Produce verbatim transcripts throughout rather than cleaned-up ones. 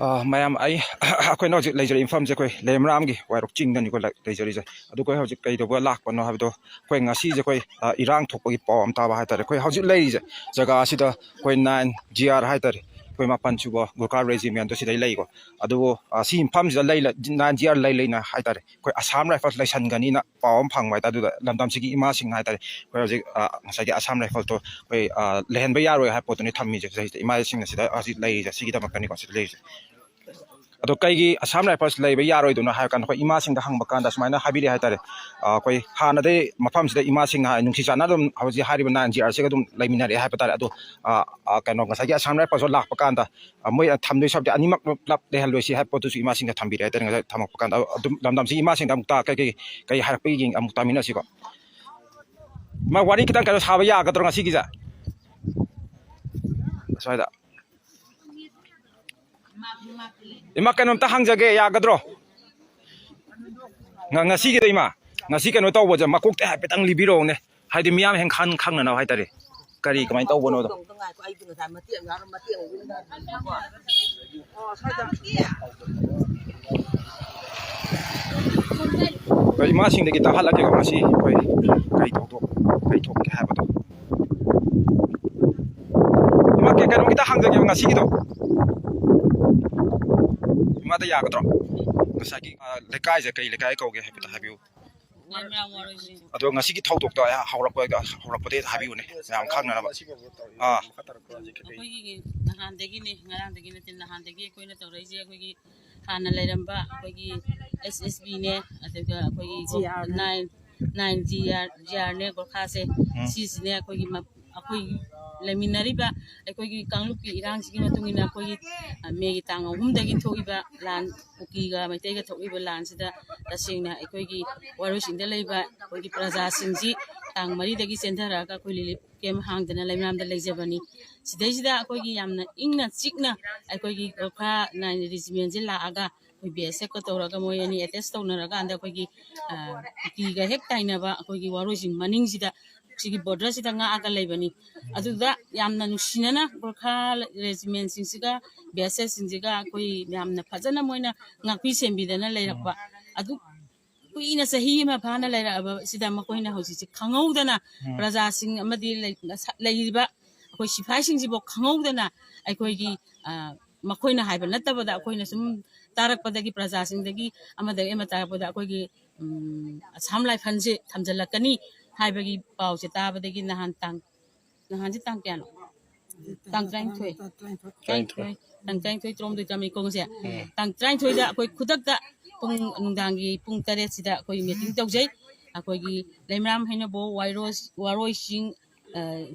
ꯑ, ꯃꯌꯥꯝ, ꯑꯩ ꯑꯩꯈꯣꯏꯅ ꯍꯧꯖꯤꯛ ꯂꯩꯖꯔꯤꯕ ꯃꯐꯝꯁꯦ ꯑꯩꯈꯣꯏ ꯂꯩꯃꯔꯥꯝꯒꯤ ꯋꯥꯏꯔꯣꯛ ꯆꯤꯡꯗꯅꯤꯀꯣ ꯂꯩ- ꯂꯩꯖꯔꯤꯁꯦ꯫ ꯑꯗꯨ ꯑꯩꯈꯣꯏ ꯍꯧꯖꯤꯛ ꯀꯩꯗꯧꯕ ꯂꯥꯛꯄꯅꯣ ꯍꯥꯏꯕꯗꯣ, ꯑꯩꯈꯣꯏ ꯉꯁꯤꯁꯦ ꯑꯩꯈꯣꯏ, ꯑ, ꯏꯔꯥꯡ ꯊꯣꯛꯄꯒꯤ ꯄꯥꯎ ꯑꯃ ꯇꯥꯕ ꯍꯥꯏꯇꯥꯔꯦ꯫ ꯑꯩꯈꯣꯏ ꯍꯧꯖꯤꯛ ꯂꯩꯔꯤꯁꯦ ꯖꯒꯥ ꯑꯁꯤꯗ ꯑꯩꯈꯣꯏ ꯅꯥꯏꯟ ꯖꯤ ꯑꯥꯔ ꯍꯥꯏꯇꯥꯔꯦ, ꯑꯩꯈꯣꯏ ꯃꯥꯄꯟ ꯁꯨꯕ ꯒꯨꯔꯈꯥ ꯔꯦꯖꯤꯃꯦꯟꯗꯣ ꯁꯤꯗꯩ ꯂꯩꯀꯣ꯫ ꯑꯗꯨꯕꯨ, ꯑ, ꯁꯤ ꯃꯐꯝꯁꯤꯗ ꯂꯩ ꯅꯥꯏꯟ ꯖꯤ ꯑꯥꯔ ꯂꯩ ꯂꯩꯅ ꯍꯥꯏꯇꯥꯔꯦ, ꯑꯩꯈꯣꯏ ꯑꯁꯥꯝ ꯔꯥꯏꯐꯜꯁ ꯂꯩꯁꯟꯒꯅꯤꯅ ꯄꯥꯎ ꯑꯃ ꯐꯪꯕ ꯍꯥꯏꯇꯥꯔꯦ꯫ ꯑꯗꯨꯗ ꯂꯝꯗꯝꯁꯤꯒꯤ ꯏꯃꯥꯁꯤꯡꯅ ꯍꯥꯏꯇꯥꯔꯦ, ꯑꯩꯈꯣꯏ ꯍꯧꯖꯤꯛ, ꯑ, ꯉꯁꯥꯏꯒꯤ ꯑꯁꯥꯝ ꯔꯥꯏꯐꯜꯗꯣ ꯑꯩꯈꯣꯏ, ꯑ, ꯂꯩꯍꯟꯕ ꯌꯥꯔꯣꯏ ꯍꯥꯏꯕ ꯄꯣꯠꯇꯨꯅꯤ ꯊꯝꯃꯤꯁꯦ ꯁꯤꯗꯩꯁꯤꯗ, ꯏꯃꯥꯁꯤꯡꯅ ꯁꯤꯗ ꯍꯧꯖꯤꯛ ꯂꯩꯔꯤꯁꯦ, ꯁꯤꯒꯤꯗꯃꯛꯇꯅꯤꯀꯣ ꯁꯤꯗ ꯂꯩꯔꯤꯁꯦ꯫ ꯑꯗꯣ ꯀꯩꯒꯤ ꯑꯁꯥꯝ ꯔꯥꯏꯐꯜꯁ ꯂꯩꯕ ꯌꯥꯔꯣꯏꯗꯣꯏꯅꯣ ꯍꯥꯏꯔ ꯀꯥꯟꯗ, ꯑꯩꯈꯣꯏ ꯏꯃꯥꯁꯤꯡꯗ ꯍꯪꯕ ꯀꯥꯟꯗ ꯁꯨꯃꯥꯏꯅ ꯍꯥꯏꯕꯤꯔꯛꯑꯦ ꯍꯥꯏꯇꯥꯔꯦ, ꯑ, ꯑꯩꯈꯣꯏ ꯍꯥꯟꯅꯗꯩ ꯃꯐꯝꯁꯤꯗ ꯏꯃꯥꯁꯤꯡ ꯍꯥꯏ ꯅꯨꯡꯁꯤ ꯆꯥꯟꯅ ꯑꯗꯨꯝ ꯍꯧꯖꯤꯛ ꯍꯥꯏꯔꯤꯕ ꯅꯥꯏꯟ ꯖꯤ ꯑꯥꯔꯁꯤꯒ ꯑꯗꯨꯝ ꯂꯩꯃꯤꯟꯅꯔꯛꯑꯦ ꯍꯥꯏꯕ ꯇꯥꯔꯦ꯫ ꯑꯗꯣ, ꯑ, ꯑ, ꯀꯩꯅꯣ, ꯉꯁꯥꯏꯒꯤ ꯑꯁꯥꯝ ꯔꯥꯏꯐꯜꯁꯨ ꯂꯥꯛꯄ ꯀꯥꯟꯗ, ꯑ, ꯃꯣꯏ ꯊꯝꯗꯣꯏ ꯁꯔꯨꯛꯇꯤ ꯑꯅꯤꯃꯛ ꯄꯨꯂꯞ ꯂꯩꯍꯜꯂꯣꯏꯁꯤ ꯍꯥꯏꯕ ꯄꯣꯠꯇꯨꯁꯨ ꯏꯃꯥꯁꯤꯡꯗ ꯊꯝꯕꯤꯔꯦ ꯍꯥꯏꯇꯥꯔꯦ꯫ ꯉꯁꯥꯏ ꯊꯝꯃꯛꯄ ꯀꯥꯟꯗ ꯑꯗꯨꯝ ꯂꯝꯗꯝꯁꯤꯒꯤ ꯏꯃꯥꯁꯤꯡꯗ ꯑꯃꯨꯛꯇ ꯀꯩ ꯀꯩ ꯀꯩ ꯍꯥꯏꯔꯛꯄꯒꯤ ꯌꯦꯡ-, ꯑꯃꯨꯛ ꯇꯥꯃꯤꯟꯅꯁꯤꯀꯣ꯫ ꯃꯥ ꯋꯥꯔꯤ ꯈꯤꯇꯪ ꯀꯩꯅꯣ ꯁꯥꯕ ꯌꯥꯒꯗ꯭ꯔꯣ ꯉꯁꯤꯒꯤꯁꯦ? ꯑꯁ꯭ꯋꯥꯏꯗ꯫ ꯏꯃꯥ, ꯀꯩꯅꯣꯝꯇ ꯍꯪꯖꯒꯦ, ꯌꯥꯒꯗ꯭ꯔꯣ? ꯉ-, ꯉꯁꯤꯒꯤꯗ ꯏꯃꯥ, ꯉꯁꯤ ꯀꯩꯅꯣ ꯇꯧꯕꯁꯦ ꯃꯀꯣꯛꯇ ꯍꯥꯏꯐꯦꯠꯇꯪ ꯂꯤꯕꯤꯔꯛꯎꯅꯦ, ꯍꯥꯏꯗꯤ ꯃꯤꯌꯥꯝ ꯍꯦꯟ ꯈꯪ-, ꯈꯪꯅꯅꯕ ꯍꯥꯏꯇꯥꯔꯦ꯫ ꯀꯔꯤ ꯀꯃꯥꯏꯅ ꯇꯧꯕꯅꯣꯗꯣ? ꯉꯥꯏꯈꯣ, ꯑꯩꯗꯤ ꯉꯁꯥꯏ ꯃꯇꯦꯛ ꯑꯃ ꯌꯥꯎꯔ ꯃꯇꯦꯛ ꯑꯃ ꯎꯠꯂꯤꯉꯩꯗꯀꯣ꯫ ꯑꯣ, ꯁ꯭ꯋꯥꯏꯗ꯫ ꯑꯩꯈꯣꯏ ꯏꯃꯥꯁꯤꯡꯗꯒꯤ ꯇꯥꯍꯜꯂꯛꯀꯦꯀꯣ, ꯉꯁꯤ ꯑꯩꯈꯣꯏ ꯀꯩ ꯊꯧꯗꯣꯛ, ꯀꯩ ꯊꯣꯛꯀꯦ ꯍꯥꯏꯕꯗꯣ꯫ ꯏꯃꯥ, ꯀꯩ-, ꯀꯩꯅꯣ ꯈꯤꯇ ꯍꯪꯖꯒꯦꯕ ꯉꯁꯤꯒꯤꯗꯣ꯫ ꯏꯃꯥꯗ ꯌꯥꯒꯗ꯭ꯔꯣ? ꯉꯁꯥꯏꯒꯤ, ꯑ, ꯂꯩꯀꯥꯏꯁꯦ ꯀꯩ ꯂꯩꯀꯥꯏ ꯀꯧꯒꯦ ꯍꯥꯏꯐꯦꯠꯇ ꯍꯥꯏꯕꯤꯌꯨ꯫ ꯂꯩꯃꯔꯥꯝ ꯋꯥꯔꯣꯏꯁꯤꯡ꯫ ꯑꯗꯣ ꯉꯁꯤꯒꯤ ꯊꯧꯗꯣꯛꯇꯣ ꯍꯧꯔꯛꯄ-, ꯍꯧꯔꯛꯄꯗꯒꯤ ꯍꯥꯏꯕꯤꯌꯨꯅꯦ, ꯃꯌꯥꯝ ꯈꯪꯅꯅꯕ꯫ ꯑꯥ꯫ ꯑꯩꯈꯣꯏꯒꯤ ꯅꯍꯥꯟꯗꯒꯤꯅꯦ, ꯉꯔꯥꯡꯗꯒꯤ ꯅꯠꯇꯦ, ꯅꯍꯥꯟꯗꯒꯤ ꯑꯩꯈꯣꯏꯅ ꯇꯧꯔꯛꯏꯁꯦ꯫ ꯑꯩꯈꯣꯏꯒꯤ ꯍꯥꯟꯅ ꯂꯩꯔꯝꯕ ꯑꯩꯈꯣꯏꯒꯤ ꯑꯦꯁ ꯑꯦꯁ ꯕꯤꯅꯦ, ꯑꯗꯨꯒ ꯑꯩꯈꯣꯏꯒꯤ ꯖꯤ ꯑꯥꯔꯅꯦ꯫ Nine, nine G R, G ꯑꯥꯔꯅꯦ, ꯒꯣꯔꯈꯥꯁꯦ꯫ ꯎꯝ꯫ ꯁꯤꯁꯤꯅꯦ ꯑꯩꯈꯣꯏꯒꯤ ꯃ-, ꯑꯩꯈꯣꯏ ꯂꯩꯃꯤꯟꯅꯔꯤꯕ ꯑꯩꯈꯣꯏꯒꯤ ꯀꯥꯡꯂꯨꯞꯀꯤ ꯏꯔꯥꯡꯁꯤꯒꯤ ꯃꯇꯨꯡ ꯏꯟꯅ ꯑꯩꯈꯣꯏꯒꯤ, ꯑ, ꯃꯦꯒꯤ ꯇꯥꯡ ꯑꯍꯨꯝꯗꯒꯤ ꯊꯣꯛꯏꯕ ꯂꯥꯟ, ꯀꯨꯀꯤꯒ ꯃꯩꯇꯩꯒ ꯊꯣꯛꯏꯕ ꯂꯥꯟꯁꯤꯗ ꯇꯁꯦꯡꯅ ꯑꯩꯈꯣꯏꯒꯤ ꯋꯥꯔꯣꯏꯁꯤꯡꯗ ꯂꯩꯕ ꯑꯩꯈꯣꯏꯒꯤ ꯄ꯭ꯔꯖꯥꯁꯤꯡꯁꯤ ꯇꯥꯡ ꯃꯔꯤꯗꯒꯤ ꯆꯦꯟꯊꯔꯛꯑꯒ ꯑꯩꯈꯣꯏ ꯔꯤꯂꯤꯐ ꯀꯦꯝ ꯍꯥꯡꯗꯅ ꯂꯩꯃꯔꯥꯝꯗ ꯂꯩꯖꯕꯅꯤ꯫ ꯁꯤꯗꯩꯁꯤꯗ ꯑꯩꯈꯣꯏꯒꯤ ꯌꯥꯝꯅ ꯏꯪꯅ ꯆꯤꯛꯅ ꯑꯩꯈꯣꯏꯒꯤ ꯒꯣꯔꯈꯥ ꯅꯥꯏꯟ ꯔꯦꯖꯤꯃꯦꯟꯁꯦ ꯂꯥꯛꯑꯒ ꯑꯩꯈꯣꯏ ꯕꯤ ꯑꯦꯁ ꯑꯦꯐꯀ ꯇꯧꯔꯒ ꯃꯣꯏ ꯑꯅꯤ ꯑꯦꯇꯦꯁ ꯇꯧꯅꯔꯀꯥꯟꯗ ꯑꯩꯈꯣꯏꯒꯤ, ꯑ, ꯀꯨꯀꯤꯒ ꯍꯦꯛ ꯇꯥꯏꯅꯕ ꯑꯩꯈꯣꯏꯒꯤ ꯋꯥꯔꯣꯏꯁꯤꯡ ꯃꯅꯤꯡꯁꯤꯗ ꯁꯤꯒꯤ borderꯁꯤꯗ ꯉꯥꯛꯑꯒ ꯂꯩꯕꯅꯤ꯫ ꯑꯗꯨꯗ ꯌꯥꯝꯅ ꯅꯨꯡꯁꯤꯅꯅ ꯒꯣꯔꯈꯥ regimentꯁꯤꯡꯁꯤꯒ, BSFꯁꯤꯡꯁꯤꯒ ꯑꯩꯈꯣꯏ ꯌꯥꯝꯅ ꯐꯖꯅ ꯃꯣꯏꯅ ꯉꯥꯛꯄꯤ ꯁꯦꯟꯕꯤꯗꯅ ꯂꯩꯔꯛꯄ꯫ ꯑꯗꯨ ꯀꯨꯏꯅ ꯆꯍꯤ ꯑꯃ ꯐꯥꯅ ꯂꯩꯔꯛꯑꯕ ꯁꯤꯗ ꯃꯈꯣꯏꯅ ꯍꯧꯖꯤꯛꯁꯤ ꯈꯪꯍꯧꯗꯅ ꯎꯝ꯫ ꯄ꯭ꯔꯖꯥꯁꯤꯡ ꯑꯃꯗꯤ ꯂꯩ-, ꯂꯩꯔꯤꯕ ꯑꯩꯈꯣꯏ ꯁꯤꯐꯥꯏꯁꯤꯡꯁꯤꯕꯨ ꯈꯪꯍꯧꯗꯅ ꯑꯩꯈꯣꯏꯒꯤ, ꯑ, ꯃꯈꯣꯏꯅ ꯍꯥꯏꯕ ꯅꯠꯇꯕꯗ ꯑꯩꯈꯣꯏꯅ ꯁꯨꯝ ꯇꯥꯔꯛꯄꯗꯒꯤ, ꯄ꯭ꯔꯖꯥꯁꯤꯡꯗꯒꯤ ꯑꯃꯗꯒꯤ ꯑꯃ ꯇꯥꯔꯛꯄꯗ ꯑꯩꯈꯣꯏꯒꯤ, ꯎꯝ, ꯑꯁꯥꯝ ꯔꯥꯏꯐꯜꯁꯦ ꯊꯝꯖꯤꯜꯂꯛꯀꯅꯤ ꯍꯥꯏꯕꯒꯤ ꯄꯥꯎꯁꯦ ꯇꯥꯕꯗꯒꯤ ꯅꯍꯥꯟ ꯇꯥꯡ, ꯅꯍꯥꯟꯁꯦ ꯇꯥꯡ ꯀꯌꯥꯅꯣ? ꯇꯥꯡ ꯇꯔꯥꯅꯤꯊꯣꯏ꯫ ꯇꯔꯥꯅꯤꯊꯣꯏ꯫ ꯇꯥꯡ ꯇꯔꯥꯅꯤꯊꯣꯏ, ꯇꯔꯥꯅꯤꯊꯣꯏ, ꯇꯔꯥꯍꯨꯝꯗꯣꯏ, ꯇꯔꯥꯃꯔꯤ ꯀꯣꯡꯁꯦ꯫ ꯎꯝ꯫ ꯇꯥꯡ ꯇꯔꯥꯅꯤꯊꯣꯏꯗ ꯑꯩꯈꯣꯏ ꯈꯨꯗꯛꯇ ꯄꯨꯡ, ꯅꯨꯡꯗꯥꯡꯒꯤ ꯄꯨꯡ ꯇꯔꯦꯠꯁꯤꯗ ꯑꯩꯈꯣꯏ meeting ꯇꯧꯖꯩ꯫ ꯑꯩꯈꯣꯏꯒꯤ ꯂꯩꯃꯔꯥꯝ ꯍꯩꯅꯧꯕꯣ ꯋꯥꯏꯔꯣ-, ꯋꯥꯔꯣꯏꯁꯤꯡ, ꯑ,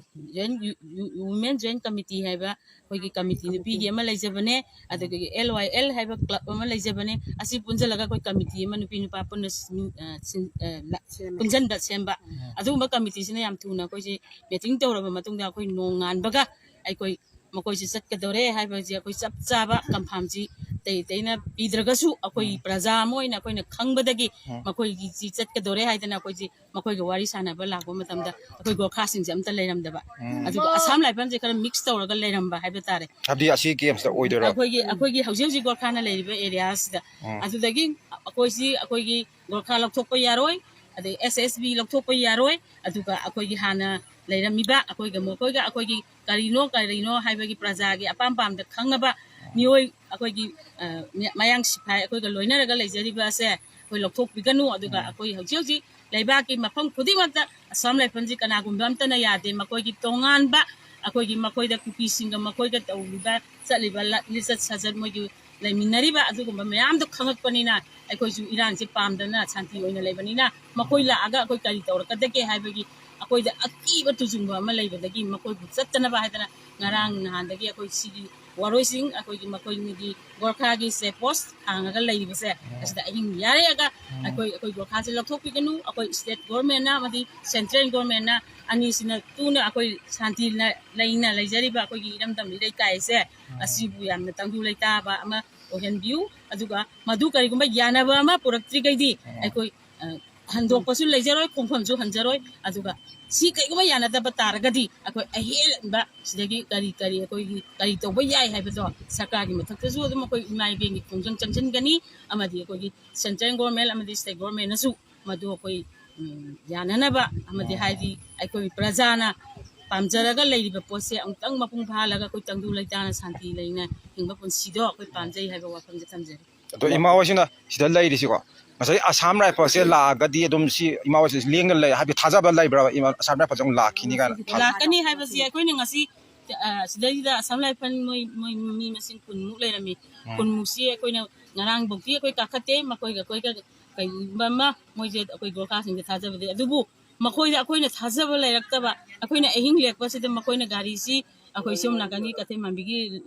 joint ꯌꯨ-, ꯌꯨ-, Women Joint Committee ꯍꯥꯏꯕ ꯑꯩꯈꯣꯏꯒꯤ committee ꯅꯨꯄꯤꯒꯤ ꯑꯃ ꯂꯩꯖꯕꯅꯦ, ꯑꯗꯒꯤ LYL ꯍꯥꯏꯕ club ꯑꯃ ꯂꯩꯖꯕꯅꯦ꯫ ꯑꯁꯤ ꯄꯨꯟꯁꯤꯜꯂꯒ ꯑꯩꯈꯣꯏ committee ꯑꯃ ꯅꯨꯄꯤ ꯅꯨꯄꯥ ꯄꯨꯟꯅ ꯁꯤꯟ-, ꯑ, ꯁꯤꯟ-, ꯑ, ꯂ-, ꯁꯦꯝꯃꯦ꯫ ꯄꯨꯟꯁꯤꯟꯕ ꯁꯦꯝꯕ꯫ ꯎꯝ꯫ ꯑꯗꯨꯒꯨꯝꯕ committeeꯁꯤꯅ ꯌꯥꯝ ꯊꯨꯅ ꯑꯩꯈꯣꯏꯁꯦ meeting ꯇꯧꯔꯕ ꯃꯇꯨꯡꯗ ꯑꯩꯈꯣꯏ ꯅꯣꯡꯉꯥꯟꯕꯒ ꯑꯩꯈꯣꯏ ꯃꯈꯣꯏꯁꯤ ꯆꯠꯀꯗꯧꯔꯦ ꯍꯥꯏꯕꯁꯤ ꯑꯩꯈꯣꯏ ꯆꯞ ꯆꯥꯕ confirmꯁꯤ ꯑꯇꯩ ꯑꯇꯩꯅ ꯄꯤꯗ꯭ꯔꯒꯁꯨ ꯑꯩꯈꯣꯏ ꯎꯝ꯫ ꯄ꯭ꯔꯖꯥ ꯑꯃ ꯑꯣꯏꯅ ꯑꯩꯈꯣꯏꯅ ꯈꯪꯕꯗꯒꯤ ꯎꯝ꯫ ꯃꯈꯣꯏꯒꯤꯁꯤ ꯆꯠꯀꯗꯧꯔꯦ ꯍꯥꯏꯗꯅ ꯑꯩꯈꯣꯏꯁꯤ ꯃꯈꯣꯏꯒ ꯋꯥꯔꯤ ꯁꯥꯟꯅꯕ ꯂꯥꯛꯄ ꯃꯇꯝꯗ ꯑꯩꯈꯣꯏ ꯒꯣꯔꯈꯥꯁꯤꯡꯁꯦ ꯑꯝꯇ ꯂꯩꯔꯝꯗꯕ꯫ ꯎꯝ꯫ ꯑꯗꯨꯒ ꯑꯁꯥꯝ ꯔꯥꯏꯐꯜꯁꯦ ꯈꯔ mix ꯇꯧꯔꯒ ꯂꯩꯔꯝꯕ ꯍꯥꯏꯕ ꯇꯥꯔꯦ꯫ ꯍꯥꯏꯕꯗꯤ ꯑꯁꯤ campꯁꯤꯗ ꯑꯣꯏꯗꯣꯏꯔꯣ? ꯑꯩꯈꯣꯏꯒꯤ, ꯑꯩꯈꯣꯏꯒꯤ ꯍꯧꯖꯤꯛ ꯍꯧꯖꯤꯛ ꯒꯣꯔꯈꯥꯅ ꯂꯩꯔꯤꯕ areaꯁꯤꯗ꯫ ꯎꯝ꯫ ꯑꯗꯨꯗꯒꯤ ꯑꯩꯈꯣꯏꯁꯤ ꯑꯩꯈꯣꯏꯒꯤ ꯒꯣꯔꯈꯥ ꯂꯧꯊꯣꯛꯄ ꯌꯥꯔꯣꯏ, ꯑꯗꯩ SSB ꯂꯧꯊꯣꯛꯄ ꯌꯥꯔꯣꯏ, ꯑꯗꯨꯒ ꯑꯩꯈꯣꯏꯒꯤ ꯍꯥꯟꯅ ꯂꯩꯔꯝꯃꯤꯕ ꯑꯩꯈꯣꯏꯒ ꯃꯈꯣꯏꯒ ꯑꯩꯈꯣꯏꯒꯤ ꯀꯔꯤꯅꯣ ꯀꯔꯤꯅꯣ ꯍꯥꯏꯕꯒꯤ ꯄ꯭ꯔꯖꯥꯒꯤ ꯑꯄꯥꯝ ꯄꯥꯝꯗ ꯈꯪꯅꯕ ꯃꯤꯑꯣꯏ ꯑꯩꯈꯣꯏꯒꯤ, ꯑ, ꯃ-, ꯃꯌꯥꯡ ꯁꯤꯐꯥꯏ ꯑꯩꯈꯣꯏꯒ ꯂꯣꯏꯅꯔꯒ ꯂꯩꯖꯔꯤꯕ ꯑꯁꯦ ꯑꯩꯈꯣꯏ ꯂꯧꯊꯣꯛꯄꯤꯒꯅꯨ꯫ ꯑꯗꯨꯒ ꯎꯝ꯫ ꯑꯩꯈꯣꯏ ꯍꯧꯖꯤꯛ ꯍꯧꯖꯤꯛ ꯂꯩꯕꯥꯛꯀꯤ ꯃꯐꯝ ꯈꯨꯗꯤꯡꯃꯛꯇ ꯑꯁꯥꯝ ꯔꯥꯏꯐꯜꯁꯤ ꯀꯅꯥꯒꯨꯝꯕ ꯑꯝꯇꯅ ꯌꯥꯗꯦ꯫ ꯃꯈꯣꯏꯒꯤ ꯇꯣꯉꯥꯟꯕ ꯑꯩꯈꯣꯏꯒꯤ ꯃꯈꯣꯏꯗ ꯀꯨꯀꯤꯁꯤꯡꯒ ꯃꯈꯣꯏꯒ ꯇꯧꯔꯤꯕ ꯆꯠꯂꯤꯕ ꯂ-, ꯂꯤꯆꯠ ꯁꯥꯖꯠ ꯃꯣꯏꯒꯤ ꯂꯩꯃꯤꯟꯅꯔꯤꯕ ꯑꯗꯨꯒꯨꯝꯕ ꯃꯌꯥꯝꯗꯣ ꯈꯪꯉꯛꯄꯅꯤꯅ ꯑꯩꯈꯣꯏꯁꯨ ꯏꯔꯥꯡꯁꯦ ꯄꯥꯝꯗꯅ ꯁꯥꯟꯇꯤ ꯑꯣꯏꯅ ꯂꯩꯕꯅꯤꯅ ꯃꯈꯣꯏ ꯂꯥꯛꯑꯒ ꯑꯩꯈꯣꯏ ꯀꯔꯤ ꯇꯧꯔꯛꯀꯗꯒꯦ ꯍꯥꯏꯕꯒꯤ ꯑꯩꯈꯣꯏꯗ ꯑꯀꯤꯕ ꯇꯨꯖꯨꯡꯕ ꯑꯃ ꯂꯩꯕꯗꯒꯤ ꯃꯈꯣꯏꯕꯨ ꯆꯠꯇꯅꯕ ꯍꯥꯏꯗꯅ ꯉꯔꯥꯡ ꯅꯍꯥꯟꯗꯒꯤ ꯑꯩꯈꯣꯏ ꯁꯤꯒꯤ ꯋꯥꯔꯣꯏꯁꯤꯡ ꯑꯩꯈꯣꯏꯒꯤ ꯃꯈꯣꯏꯒꯤ ꯒꯣꯔꯈꯥꯒꯤ check post ꯍꯥꯡꯉꯒ ꯂꯩꯔꯤꯕꯁꯦ ꯎꯝ꯫ ꯑꯁꯤꯗ ꯑꯍꯤꯡ ꯌꯥꯔꯦꯛꯑꯒ ꯎꯝ꯫ ꯑꯩꯈꯣꯏ, ꯑꯩꯈꯣꯏ ꯒꯣꯔꯈꯥꯁꯦ ꯂꯧꯊꯣꯛꯄꯤꯒꯅꯨ, ꯑꯩꯈꯣꯏ state governmentꯅ ꯑꯃꯗꯤ central governmentꯅ ꯑꯅꯤꯁꯤꯅ ꯇꯨꯅ ꯑꯩꯈꯣꯏ ꯁꯥꯟꯇꯤ ꯂ-, ꯂꯩꯅ ꯂꯩꯖꯔꯤꯕ ꯑꯩꯈꯣꯏꯒꯤ ꯏꯔꯝꯗꯝ ꯏꯔꯩꯀꯥꯏꯁꯦ ꯎꯝ꯫ ꯑꯁꯤꯕꯨ ꯌꯥꯝꯅ ꯇꯪꯗꯨ ꯂꯩꯇꯥꯕ ꯑꯃ ꯑꯣꯏꯍꯟꯕꯤꯌꯨ꯫ ꯑꯗꯨꯒ ꯃꯗꯨ ꯀꯔꯤꯒꯨꯝꯕ ꯌꯥꯅꯕ ꯑꯃ ꯄꯨꯔꯛꯇ꯭ꯔꯤꯈꯩꯗꯤ ꯎꯝ꯫ ꯑꯩꯈꯣꯏ, ꯑ, ꯍꯟꯗꯣꯛꯄꯁꯨ ꯂꯩꯖꯔꯣꯏ, ꯈꯣꯡꯐꯝꯁꯨ ꯍꯟꯖꯔꯣꯏ꯫ ꯑꯗꯨꯒ ꯁꯤ ꯀꯩꯒꯨꯝꯕ ꯌꯥꯅꯗꯕ ꯇꯥꯔꯒꯗꯤ ꯑꯩꯈꯣꯏ ꯑꯍꯦꯟꯕ ꯁꯤꯗꯒꯤ ꯀꯔꯤ ꯀꯔꯤ ꯑꯩꯈꯣꯏꯒꯤ ꯀꯔꯤ ꯇꯧꯕ ꯌꯥꯏ ꯍꯥꯏꯕꯗꯣ ꯁꯔꯀꯥꯔꯒꯤ ꯃꯊꯛꯇꯁꯨ ꯑꯗꯨꯝ ꯑꯩꯈꯣꯏ ꯏꯃꯥ ꯏꯕꯦꯟꯒꯤ ꯈꯣꯡꯖꯪ ꯆꯪꯁꯤꯟꯒꯅꯤ꯫ ꯑꯃꯗꯤ ꯑꯩꯈꯣꯏꯒꯤ central government ꯑꯃꯗꯤ state governmentꯅꯁꯨ ꯃꯗꯨ ꯑꯩꯈꯣꯏ, ꯎꯝ, ꯌꯥꯅꯅꯕ ꯑꯃꯗꯤ ꯍꯥꯏꯗꯤ ꯑꯩꯈꯣꯏ ꯄ꯭ꯔꯖꯥꯅ ꯄꯥꯝꯖꯔꯒ ꯂꯩꯔꯤꯕ ꯄꯣꯠꯁꯦ ꯑꯃꯨꯛꯇꯪ ꯃꯄꯨꯡ ꯐꯥꯍꯜꯂꯒ ꯑꯩꯈꯣꯏ ꯇꯪꯗꯨ ꯂꯩꯇꯥꯅ ꯁꯥꯟꯇꯤ ꯂꯩꯅ ꯍꯤꯡꯕ ꯄꯨꯟꯁꯤꯗꯣ ꯑꯩꯈꯣꯏ ꯄꯥꯝꯖꯩ ꯍꯥꯏꯕ ꯋꯥꯐꯝꯁꯦ ꯊꯝꯖꯔꯤ꯫ ꯑꯗꯣ ꯏꯃꯥ ꯍꯣꯏꯁꯤꯅ ꯁꯤꯗ ꯂꯩꯔꯤꯁꯤꯀꯣ, ꯉꯁꯥꯏ Assam Riflesꯁꯦ ꯂꯥꯛꯑꯒꯗꯤ ꯑꯗꯨꯝ ꯁꯤ ꯏꯃꯥ ꯍꯣꯏꯁꯤ ꯂꯦꯡꯗꯅ ꯂꯩ ꯍꯥꯏꯕꯗꯤ ꯊꯥꯖꯕ ꯂꯩꯕ꯭ꯔꯕ? ꯏꯃꯥ, Assam Riflesꯁꯦ ꯑꯃꯨꯛ ꯂꯥꯛꯈꯤꯅꯤ ꯀꯥꯏꯅ ꯊꯥꯖ- ꯂꯥꯛꯀꯅꯤ ꯍꯥꯏꯕꯁꯤ ꯑꯩꯈꯣꯏꯅ ꯉꯁꯤ, ꯑ, ꯁꯤꯗꯩꯗ Assam Rifles ꯃꯣꯏ, ꯃꯣꯏ ꯃꯤ ꯃꯁꯤꯡ ꯀꯨꯟꯃꯨꯛ ꯂꯩꯔꯝꯃꯤ꯫ ꯎꯝ꯫ ꯀꯨꯟꯃꯨꯛꯁꯤ ꯑꯩꯈꯣꯏꯅ ꯉꯔꯥꯡꯐꯧꯗꯤ ꯑꯩꯈꯣꯏ ꯀꯥꯈꯠꯇꯦ꯫ ꯃꯈꯣꯏꯒ ꯑꯩꯈꯣꯏꯒ ꯀꯩꯒꯨꯝꯕ ꯑꯃ ꯃꯣꯏꯁꯦ ꯑꯩꯈꯣꯏ ꯒꯣꯔꯈꯥꯁꯤꯡꯁꯦ ꯊꯥꯖꯕꯗꯤ, ꯑꯗꯨꯕꯨ ꯃꯈꯣꯏꯗ ꯑꯩꯈꯣꯏꯅ ꯊꯥꯖꯕ ꯂꯩꯔꯛꯇꯕ, ꯑꯩꯈꯣꯏꯅ ꯑꯍꯤꯡ ꯂꯦꯛꯄꯁꯤꯗ ꯃꯈꯣꯏꯅ ꯒꯥꯔꯤꯁꯤ ꯑꯩꯈꯣꯏ ꯁꯣꯝ ꯅꯥꯀꯟꯒꯤ ꯀꯩꯊꯦꯜ ꯃꯥꯟꯕꯤꯒꯤ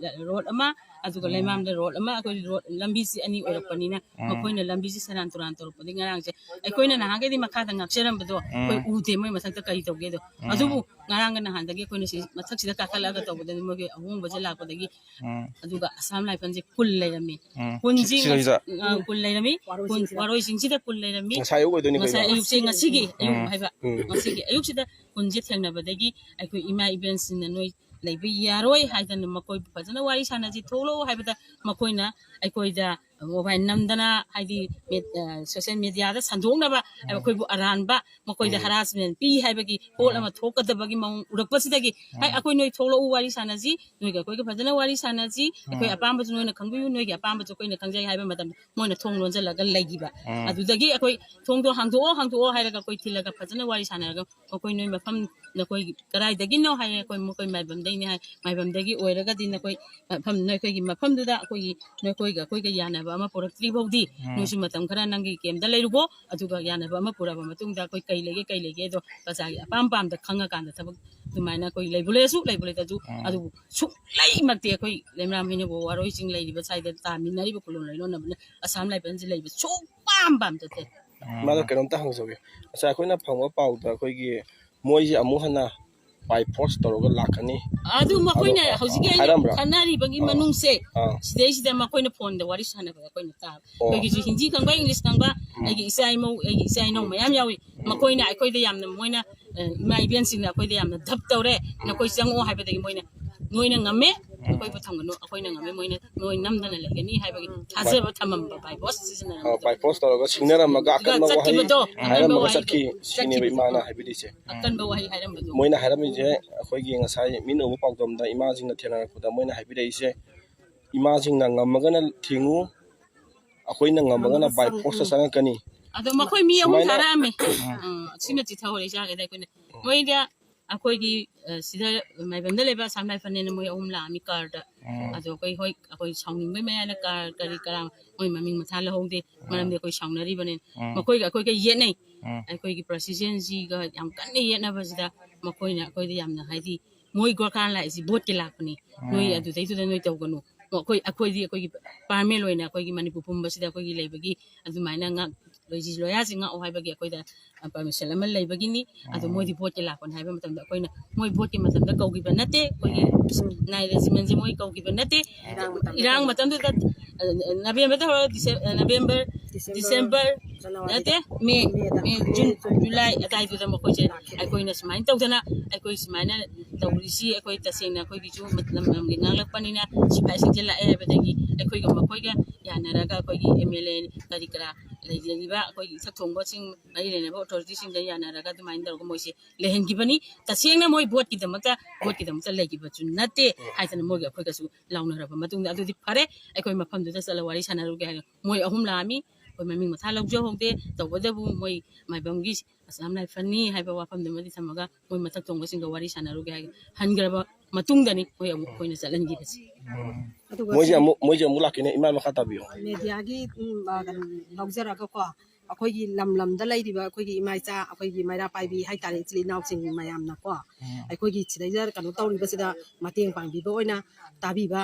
road ꯑꯃ, ꯑꯗꯨꯒ ꯎꯝ꯫ ꯂꯩꯃꯥꯝꯗ road ꯑꯃ, ꯑꯩꯈꯣꯏ road ꯂꯝꯕꯤꯁꯤ ꯑꯅꯤ ꯑꯣꯏꯔꯛꯄꯅꯤꯅ ꯎꯝ꯫ ꯃꯈꯣꯏꯅ ꯂꯝꯕꯤꯁꯤ ꯁꯦꯔꯥꯟ ꯇꯨꯔꯥꯟ ꯇꯧꯔꯛꯄꯗꯒꯤ ꯉꯔꯥꯡꯁꯦ ꯑꯩꯈꯣꯏꯅ ꯅꯍꯥꯟꯈꯩꯗꯤ ꯃꯈꯥꯗ ꯉꯥꯛꯆꯔꯝꯕꯗꯣ ꯑꯩꯈꯣꯏ ꯎꯝ꯫ ꯎꯗꯦ ꯃꯣꯏ ꯃꯊꯛꯇ ꯀꯔꯤ ꯇꯧꯒꯦꯗꯣ꯫ ꯎꯝ꯫ ꯑꯗꯨꯕꯨ ꯉꯔꯥꯡꯒ ꯅꯍꯥꯟꯗꯒꯤ ꯑꯩꯈꯣꯏꯅ ꯁꯤ ꯃꯊꯛꯁꯤꯗ ꯀꯥꯈꯠꯂꯛꯑꯒ ꯇꯧꯕꯗꯗꯤ ꯃꯣꯏꯒꯤ ꯑꯍꯣꯡꯕꯁꯦ ꯂꯥꯛꯄꯗꯒꯤ ꯎꯝ꯫ ꯑꯗꯨꯒ Assam Riflesꯁꯦ ꯀꯨꯟ ꯂꯩꯔꯝꯃꯤ꯫ ꯎꯝ꯫ ꯀꯨꯟꯁꯤ ꯁꯤ-, ꯁꯤꯗꯩꯁꯤꯗ? ꯉꯁꯤ-, ꯑ, ꯀꯨꯟ ꯂꯩꯔꯝꯃꯤ꯫ ꯀꯨꯟ, ꯋꯥꯔꯣꯏꯁꯤꯡꯁꯤꯗ ꯀꯨꯟ ꯂꯩꯔꯝꯃꯤ꯫ ꯉꯁꯥꯏ ꯑꯌꯨꯛ ꯑꯣꯏꯗꯣꯏꯅꯤꯀꯣ ꯉꯁꯥꯏ ꯏꯃꯥ? ꯑꯌꯨꯛꯁꯦ ꯉꯁꯤꯒꯤ ꯑꯌꯨꯛ ꯎꯝ꯫ ꯍꯥꯏꯕ꯫ ꯎꯝ꯫ ꯉꯁꯤꯒꯤ ꯑꯌꯨꯛꯁꯤꯗ ꯀꯨꯟꯁꯦ ꯊꯦꯡꯅꯕꯗꯒꯤ ꯑꯩꯈꯣꯏ ꯏꯃꯥ ꯏꯕꯦꯟꯁꯤꯡꯅ ꯅꯣꯏ ꯂꯩꯕ ꯌꯥꯔꯣꯏ ꯍꯥꯏꯗꯅ ꯃꯈꯣꯏꯕꯨ ꯐꯖꯅ ꯋꯥꯔꯤ ꯁꯥꯟꯅꯁꯤ, ꯊꯣꯛꯂꯛꯑꯣ ꯍꯥꯏꯕꯗ ꯃꯈꯣꯏꯅ ꯑꯩꯈꯣꯏꯗ mobile ꯅꯝꯗꯅ ꯍꯥꯏꯗꯤ ꯃꯦ-, ꯑ, social mediaꯗ ꯁꯟꯗꯣꯛꯅꯕ ꯎꯝ꯫ ꯑꯩꯈꯣꯏꯕꯨ ꯑꯔꯥꯟꯕ ꯃꯈꯣꯏꯗ ꯎꯝ꯫ harassment ꯄꯤ ꯍꯥꯏꯕꯒꯤ ꯄꯣꯠ ꯎꯝ꯫ ꯑꯃ ꯊꯣꯛꯀꯗꯕꯒꯤ ꯃꯑꯣꯡ ꯎꯔꯛꯄꯁꯤꯗꯒꯤ ꯍꯥꯏ ꯎꯝ꯫ ꯑꯩꯈꯣꯏ ꯅꯣꯏ ꯊꯣꯛꯂꯛꯎ ꯋꯥꯔꯤ ꯁꯥꯟꯅꯁꯤ, ꯅꯣꯏꯒ ꯑꯩꯈꯣꯏꯒ ꯐꯖꯅ ꯋꯥꯔꯤ ꯁꯥꯟꯅꯁꯤ, ꯑꯩꯈꯣꯏ ꯎꯝ꯫ ꯑꯄꯥꯝꯕꯁꯨ ꯅꯣꯏꯅ ꯈꯪꯕꯤꯌꯨ, ꯅꯣꯏꯒꯤ ꯑꯄꯥꯝꯕꯁꯨ ꯑꯩꯈꯣꯏꯅ ꯈꯪꯖꯩ ꯍꯥꯏꯕ ꯃꯇꯝꯗ ꯃꯣꯏꯅ ꯊꯣꯡ ꯂꯣꯟꯁꯤꯜꯂꯒ ꯂꯩꯈꯤꯕ꯫ ꯎꯝ꯫ ꯑꯗꯨꯗꯒꯤ ꯑꯩꯈꯣꯏ ꯊꯣꯡꯗꯣ ꯍꯥꯡꯗꯣꯛꯑꯣ, ꯍꯥꯡꯗꯣꯛꯑꯣ ꯍꯥꯏꯔꯒ ꯑꯩꯈꯣꯏ ꯊꯤꯜꯂꯒ ꯐꯖꯅ ꯋꯥꯔꯤ ꯁꯥꯟꯅꯔꯒ ꯃꯈꯣꯏ ꯅꯣꯏ ꯃꯐꯝ ꯅꯈꯣꯏꯒꯤ ꯀꯗꯥꯏꯗꯒꯤꯅꯣ ꯍꯥꯏ, ꯑꯩꯈꯣꯏ ꯃꯈꯣꯏ ꯃꯥꯏꯕꯝꯗꯩꯅꯤ ꯍꯥꯏ, ꯃꯥꯏꯕꯝꯗꯒꯤ ꯑꯣꯏꯔꯒꯗꯤ ꯅꯈꯣꯏ ꯃꯐꯝ, ꯅꯈꯣꯏꯒꯤ ꯃꯐꯝꯗꯨꯗ ꯑꯩꯈꯣꯏꯒꯤ, ꯅꯈꯣꯏꯒ ꯑꯩꯈꯣꯏꯒ ꯌꯥꯅꯕ ꯑꯃ ꯄꯨꯔꯛꯇ꯭ꯔꯤ ꯐꯥꯎꯗꯤ ꯎꯝ꯫ ꯅꯣꯏꯁꯨ ꯃꯇꯝ ꯈꯔ ꯅꯪꯒꯤ camp ꯂꯩꯔꯨꯀꯣ, ꯑꯗꯨꯒ ꯌꯥꯅꯕ ꯑꯃ ꯄꯨꯔꯛꯑꯕ ꯃꯇꯨꯡꯗ ꯑꯩꯈꯣꯏ ꯀꯩ ꯂꯩꯒꯦ, ꯀꯩ ꯂꯩꯒꯦ ꯑꯗꯣ ꯄ꯭ꯔꯖꯥꯒꯤ ꯑꯄꯥꯝ ꯄꯥꯝꯗ ꯈꯪꯉꯀꯥꯟꯗ ꯊꯕꯛ ꯑꯗꯨꯃꯥꯏꯅ ꯑꯩꯈꯣꯏ ꯂꯩꯕꯨ ꯂꯩꯔꯁꯨ, ꯂꯩꯕꯨ ꯂꯩꯇ꯭ꯔꯁꯨ, ꯎꯝ꯫ ꯑꯗꯨꯕꯨ ꯁꯨꯛꯂꯩꯃꯛꯇꯤ ꯑꯩꯈꯣꯏ ꯂꯩꯃꯔꯥꯝ ꯍꯩꯅꯧꯕ ꯋꯥꯔꯣꯏꯁꯤꯡ ꯂꯩꯔꯤꯕ ꯁ꯭ꯋꯥꯏꯗ ꯇꯥꯃꯤꯟꯅꯔꯤꯕ ꯈꯨꯂꯣꯟ ꯂꯩꯂꯣꯟꯅꯕꯅ Assam Riflesꯁꯤ ꯂꯩꯕ ꯁꯨꯛꯄꯥꯝ ꯄꯥꯝꯖꯗꯦ꯫ ꯎꯝ꯫ ꯃꯥꯗ ꯀꯩꯅꯣꯝꯇ ꯍꯪꯖꯒꯦ꯫ ꯉꯁꯥꯏ ꯑꯩꯈꯣꯏꯅ ꯐꯪꯕ ꯄꯥꯎꯗ ꯑꯩꯈꯣꯏꯒꯤ ꯃꯣꯏꯁꯦ ꯑꯃꯨꯛ ꯍꯟꯅ by force ꯇꯧꯔꯒ ꯂꯥꯛꯀꯅꯤ꯫ ꯑꯗꯨ ꯃꯈꯣꯏꯅ ꯑꯗꯣ, ꯍꯧꯖꯤꯛꯀꯤ ꯑꯩꯅ ꯍꯥꯏꯔꯝꯕ꯭ꯔꯥ? ꯈꯟꯅꯔꯤꯕꯒꯤ ꯑꯥ꯫ ꯃꯅꯨꯡꯁꯦ, ꯑꯥ꯫ ꯁꯤꯗꯩꯁꯤꯗ ꯃꯈꯣꯏꯅ ꯐꯣꯟꯗ ꯋꯥꯔꯤ ꯁꯥꯟꯅꯕꯗ ꯑꯩꯈꯣꯏꯅ ꯇꯥꯕ꯫ ꯑꯣ꯫ ꯑꯩꯈꯣꯏꯒꯤꯁꯨ ꯍꯤꯟꯗꯤ ꯈꯪꯕ, ꯏꯪꯂꯤꯁ ꯈꯪꯕ, ꯎꯝ꯫ ꯑꯩꯒꯤ ꯏꯆꯥ ꯏꯃꯧ, ꯑꯩꯒꯤ ꯏꯆꯥ ꯏꯅꯧ ꯃꯌꯥꯝ ꯌꯥꯎꯏ꯫ ꯎꯝ꯫ ꯃꯈꯣꯏꯅ ꯑꯩꯈꯣꯏꯗ ꯌꯥꯝꯅ, ꯃꯣꯏꯅ, ꯑ, ꯏꯃꯥ ꯏꯕꯦꯟꯁꯤꯡꯅ ꯑꯩꯈꯣꯏꯗ ꯌꯥꯝꯅ ꯙꯞ ꯇꯧꯔꯦ, ꯎꯝ꯫ ꯅꯈꯣꯏ ꯆꯪꯉꯛꯑꯣ ꯍꯥꯏꯕꯗꯒꯤ ꯃꯣꯏꯅ, ꯅꯣꯏꯅ ꯉꯝꯃꯦ, ꯎꯝ꯫ ꯑꯩꯈꯣꯏꯕꯨ ꯊꯝꯒꯅꯨ, ꯑꯩꯈꯣꯏꯅ ꯉꯝꯃꯦ, ꯃꯣꯏꯅ ꯅꯣꯏ ꯅꯝꯗꯅ ꯂꯩꯒꯅꯤ ꯍꯥꯏꯕꯒꯤ ꯊꯥꯖꯕ ꯊꯝꯃꯝꯕ, by force ꯁꯤꯖꯤꯟꯅꯔꯝꯕ꯫ ꯑ, by force ꯇꯧꯔꯒ ꯁꯤꯡꯅꯔꯝꯃꯒ ꯑꯀꯟꯕ ꯋꯥꯍꯩ ꯆꯠꯈꯤꯕꯗꯣ, ꯑꯀꯟꯕ ꯍꯥꯏꯔꯝꯃꯒ ꯋꯥꯍꯩ ꯆꯠꯈꯤ, ꯁꯤꯅꯦꯕ ꯆꯠꯈꯤꯕꯗꯣ꯫ ꯏꯃꯥꯅ ꯍꯥꯏꯕꯤꯔꯤꯁꯦ꯫ ꯑꯀꯟꯕ ꯋꯥꯍꯩ ꯍꯥꯏꯔꯝꯕꯗꯣ꯫ ꯃꯣꯏꯅ ꯍꯥꯏꯔꯝꯃꯤꯁꯦ, ꯑꯩꯈꯣꯏꯒꯤ ꯉꯁꯥꯏ ꯃꯤꯠꯅ ꯎꯕ ꯄꯥꯎꯗꯝꯗ ꯏꯃꯥꯁꯤꯡꯅ ꯊꯦꯡꯅꯔꯛꯄꯗ ꯃꯣꯏꯅ ꯍꯥꯏꯕꯤꯔꯛꯏꯁꯦ, ꯏꯃꯥꯁꯤꯡꯅ ꯉꯝꯃꯒꯅ ꯊꯤꯡꯉꯨ, ꯑꯩꯈꯣꯏꯅ ꯉꯝꯃꯒꯅ by force ꯇ ꯆꯪꯉꯛꯀꯅꯤ꯫ ꯑꯗꯣ ꯃꯈꯣꯏ ꯃꯤ ꯑꯍꯨꯝ ꯁꯨꯃꯥꯏꯅ ꯊꯥꯔꯛꯑꯝꯃꯦ꯫ ꯑ, ꯁꯤꯃ ꯆꯤꯊꯍꯧꯔꯦ, ꯏꯆꯥꯒꯤꯗ ꯑꯩꯈꯣꯏꯅ꯫ ꯃꯣꯏꯗ ꯑꯩꯈꯣꯏꯒꯤ, ꯑ, ꯁꯤꯗ ꯃꯥꯏꯕꯝꯗ ꯂꯩꯕ ꯑꯁꯥꯝ ꯔꯥꯏꯐꯜꯅꯦꯅ ꯃꯣꯏ ꯑꯍꯨꯝ ꯂꯥꯛꯑꯝꯃꯤ ꯀꯥꯔꯗ꯫ ꯎꯝ꯫ ꯑꯗꯣ ꯑꯩꯈꯣꯏ, ꯍꯣꯏ, ꯑꯩꯈꯣꯏ ꯁꯥꯎꯅꯤꯡꯕꯩ ꯃꯌꯥꯏꯗ ꯀꯥꯔ ꯀꯔꯤ ꯀꯔꯥ ꯃꯣꯏ ꯃꯃꯤꯡ ꯃꯊꯥ ꯂꯧꯍꯧꯗꯦ, ꯎꯝ꯫ ꯃꯔꯝꯗꯤ ꯑꯩꯈꯣꯏ ꯁꯥꯎꯅꯔꯤꯕꯅꯤ꯫ ꯎꯝ꯫ ꯃꯈꯣꯏꯒ ꯑꯩꯈꯣꯏꯒ ꯌꯦꯠꯅꯩ꯫ ꯎꯝ꯫ ꯑꯩꯈꯣꯏꯒꯤ ꯄ꯭ꯔꯣꯁꯤꯖꯟꯁꯤꯒ ꯌꯥꯝ ꯀꯟꯅ ꯌꯦꯠꯅꯕꯁꯤꯗ ꯃꯈꯣꯏꯅ ꯑꯩꯈꯣꯏꯗ ꯌꯥꯝꯅ, ꯍꯥꯏꯗꯤ, ꯃꯣꯏ ꯒꯣꯔꯈꯥ ꯂꯥꯛꯏꯁꯤ ꯚꯣꯠꯀꯤ ꯂꯥꯛꯄꯅꯤ, ꯅꯣꯏ ꯎꯝ꯫ ꯑꯗꯨꯗꯩꯗꯨꯗ ꯅꯣꯏ ꯇꯧꯒꯅꯨ꯫ ꯑꯩꯈꯣꯏ, ꯑꯩꯈꯣꯏꯗꯤ ꯑꯩꯈꯣꯏꯒꯤ ꯄꯥꯔꯃꯦꯟ ꯑꯣꯏꯅ ꯑꯩꯈꯣꯏꯒꯤ ꯃꯅꯤꯄꯨꯔ ꯄꯨꯝꯕꯁꯤꯗ ꯑꯩꯈꯣꯏꯒꯤ ꯂꯩꯕꯒꯤ ꯑꯗꯨꯃꯥꯏꯅ ꯉꯥꯛ-, ꯂꯣꯏꯖꯤ ꯂꯣꯌꯥꯁꯤ ꯉꯥꯛꯑꯣ ꯍꯥꯏꯕꯒꯤ ꯑꯩꯈꯣꯏꯗ ꯄꯔꯃꯤꯁꯟ ꯑꯃ ꯂꯩꯕꯒꯤꯅꯤ꯫ ꯑꯗꯣ ꯎꯝ꯫ ꯃꯣꯏꯗꯤ ꯚꯣꯠꯀꯤ ꯂꯥꯛꯄꯅꯤ ꯍꯥꯏꯕ ꯃꯇꯝꯗ ꯑꯩꯈꯣꯏꯅ, ꯃꯣꯏ ꯚꯣꯠꯀꯤ ꯃꯇꯝꯗ ꯀꯧꯈꯤꯕ ꯅꯠꯇꯦ, ꯑꯩꯈꯣꯏꯒꯤ ꯎꯝ꯫ ꯅꯥꯏ ꯔꯦꯖꯤꯃꯦꯟꯁꯦ ꯃꯣꯏ ꯀꯧꯈꯤꯕ ꯅꯠꯇꯦ꯫ ꯏꯔꯥꯡ ꯃꯇꯝꯗ ꯏꯔꯥꯡ ꯃꯇꯝꯗꯨꯗ, ꯑ, ꯅꯕꯦꯝꯕꯔꯗ ꯍꯧꯔꯒ ꯗꯤꯁꯦ-, ꯑ, ꯅꯕꯦꯝꯕꯔ, ꯗꯤꯁꯦꯝꯕꯔ, ꯗꯤꯁꯦꯝꯕꯔ, ꯖꯅꯋꯥꯔꯤꯗ, ꯅꯠꯇꯦ, ꯃꯦ, ꯃꯦꯗ꯫ ꯃꯦ, ꯖꯨꯟ, ꯖꯨꯂꯥꯏ ꯑꯗꯥꯏꯗꯨꯗ ꯃꯈꯣꯏꯁꯦ ꯑꯩꯈꯣꯏꯅ ꯁꯨꯃꯥꯏꯅ ꯇꯧꯗꯅ ꯑꯩꯈꯣꯏ ꯁꯨꯃꯥꯏꯅ ꯇꯧꯔꯤꯁꯤ, ꯑꯩꯈꯣꯏ ꯇꯁꯦꯡꯅ ꯑꯩꯈꯣꯏꯒꯤꯁꯨ ꯂꯝ ꯂꯝꯒꯤ ꯉꯥꯡꯂꯛꯄꯅꯤꯅ ꯁꯤꯐꯥꯏꯁꯤꯡꯁꯦ ꯂꯥꯛꯑꯦ ꯍꯥꯏꯕꯗꯒꯤ ꯑꯩꯈꯣꯏꯒ ꯃꯈꯣꯏꯒ ꯌꯥꯅꯔꯒ ꯑꯩꯈꯣꯏꯒꯤ ꯑꯦꯝ ꯑꯦꯜ ꯑꯦ ꯀꯔꯤ ꯀꯔꯥ ꯂꯩꯖꯔꯤꯕ ꯑꯩꯈꯣꯏꯒꯤ ꯏꯊꯛ ꯊꯣꯡꯕꯁꯤꯡ, ꯃꯔꯤ ꯂꯩꯅꯕ ꯑꯣꯊꯣꯔꯤꯇꯤꯁꯤꯡꯗ ꯌꯥꯅꯔꯒ ꯑꯗꯨꯃꯥꯏꯅ ꯇꯧꯔꯒ ꯃꯣꯏꯁꯦ ꯂꯩꯍꯟꯈꯤꯕꯅꯤ꯫ ꯇꯁꯦꯡꯅ ꯃꯣꯏ ꯚꯣꯠꯀꯤꯗꯃꯛꯇ, ꯚꯣꯠꯀꯤꯗꯃꯛꯇ ꯂꯩꯈꯤꯕꯁꯨ ꯅꯠꯇꯦ ꯍꯥꯏꯗꯅ ꯃꯣꯏꯒ ꯑꯩꯈꯣꯏꯒꯁꯨ ꯂꯥꯎꯅꯔꯕ ꯃꯇꯨꯡꯗ, ꯑꯗꯨꯗꯤ ꯐꯔꯦ, ꯑꯩꯈꯣꯏ ꯃꯐꯝꯗꯨꯗ ꯆꯠꯂ ꯋꯥꯔꯤ ꯁꯥꯟꯅꯔꯨꯒꯦ ꯍꯥꯏꯅ ꯃꯣꯏ ꯑꯍꯨꯝ ꯂꯥꯛꯑꯝꯃꯤ꯫ ꯑꯩꯈꯣꯏ ꯃꯃꯤꯡ ꯃꯊꯥ ꯂꯧꯖꯍꯧꯗꯦ꯫ ꯇꯧꯕꯇꯕꯨ ꯃꯣꯏ ꯃꯥꯏꯕꯝꯒꯤ ꯑꯁꯥꯝ ꯔꯥꯏꯐꯜꯅꯤ ꯍꯥꯏꯕ ꯋꯥꯐꯝꯗꯨꯃꯗꯤ ꯊꯝꯃꯒ ꯃꯣꯏ ꯃꯊꯛ ꯊꯣꯡꯕꯁꯤꯡꯒ ꯋꯥꯔꯤ ꯁꯥꯟꯅꯔꯨꯒꯦ ꯍꯥꯏꯅ ꯍꯟꯈ꯭ꯔꯕ ꯃꯇꯨꯡꯗꯅꯤ ꯃꯣꯏ ꯑꯃꯨꯛ ꯑꯩꯈꯣꯏꯅ ꯆꯠꯍꯟꯈꯤꯕꯁꯦ꯫ ꯑꯗꯨꯒ ꯃꯣꯏꯁꯦ ꯁꯤ ꯑꯃꯨꯛ, ꯃꯣꯏꯁꯦ ꯑꯃꯨꯛ ꯂꯥꯛꯀꯦꯅꯦ, ꯏꯃꯥ ꯃꯈꯥ ꯇꯥꯕꯤꯌꯨ꯫ ꯃꯦꯗꯤꯌꯥꯒꯤ, ꯎꯝ, ꯑ, ꯀꯩꯅꯣ ꯂꯧꯖꯔꯒꯀꯣ, ꯑꯩꯈꯣꯏꯒꯤ ꯂꯝ ꯂꯝꯗ ꯂꯩꯔꯤꯕ ꯑꯩꯈꯣꯏꯒꯤ ꯏꯃꯥ ꯏꯆꯥ, ꯑꯩꯈꯣꯏꯒꯤ ꯃꯩꯔꯥ ꯄꯥꯏꯕꯤ ꯍꯥꯏꯇꯥꯔꯦ, ꯏꯆꯤꯜ ꯏꯅꯥꯎꯁꯤꯡ ꯃꯌꯥꯝꯅꯀꯣ, ꯎꯝ꯫ ꯑꯩꯈꯣꯏꯒꯤ ꯁꯤꯗꯩꯗ ꯀꯩꯅꯣ ꯇꯧꯔꯤꯕꯁꯤꯗ ꯃꯇꯦꯡ ꯄꯥꯡꯕꯤꯕ ꯑꯣꯏꯅ ꯇꯥꯕꯤꯕ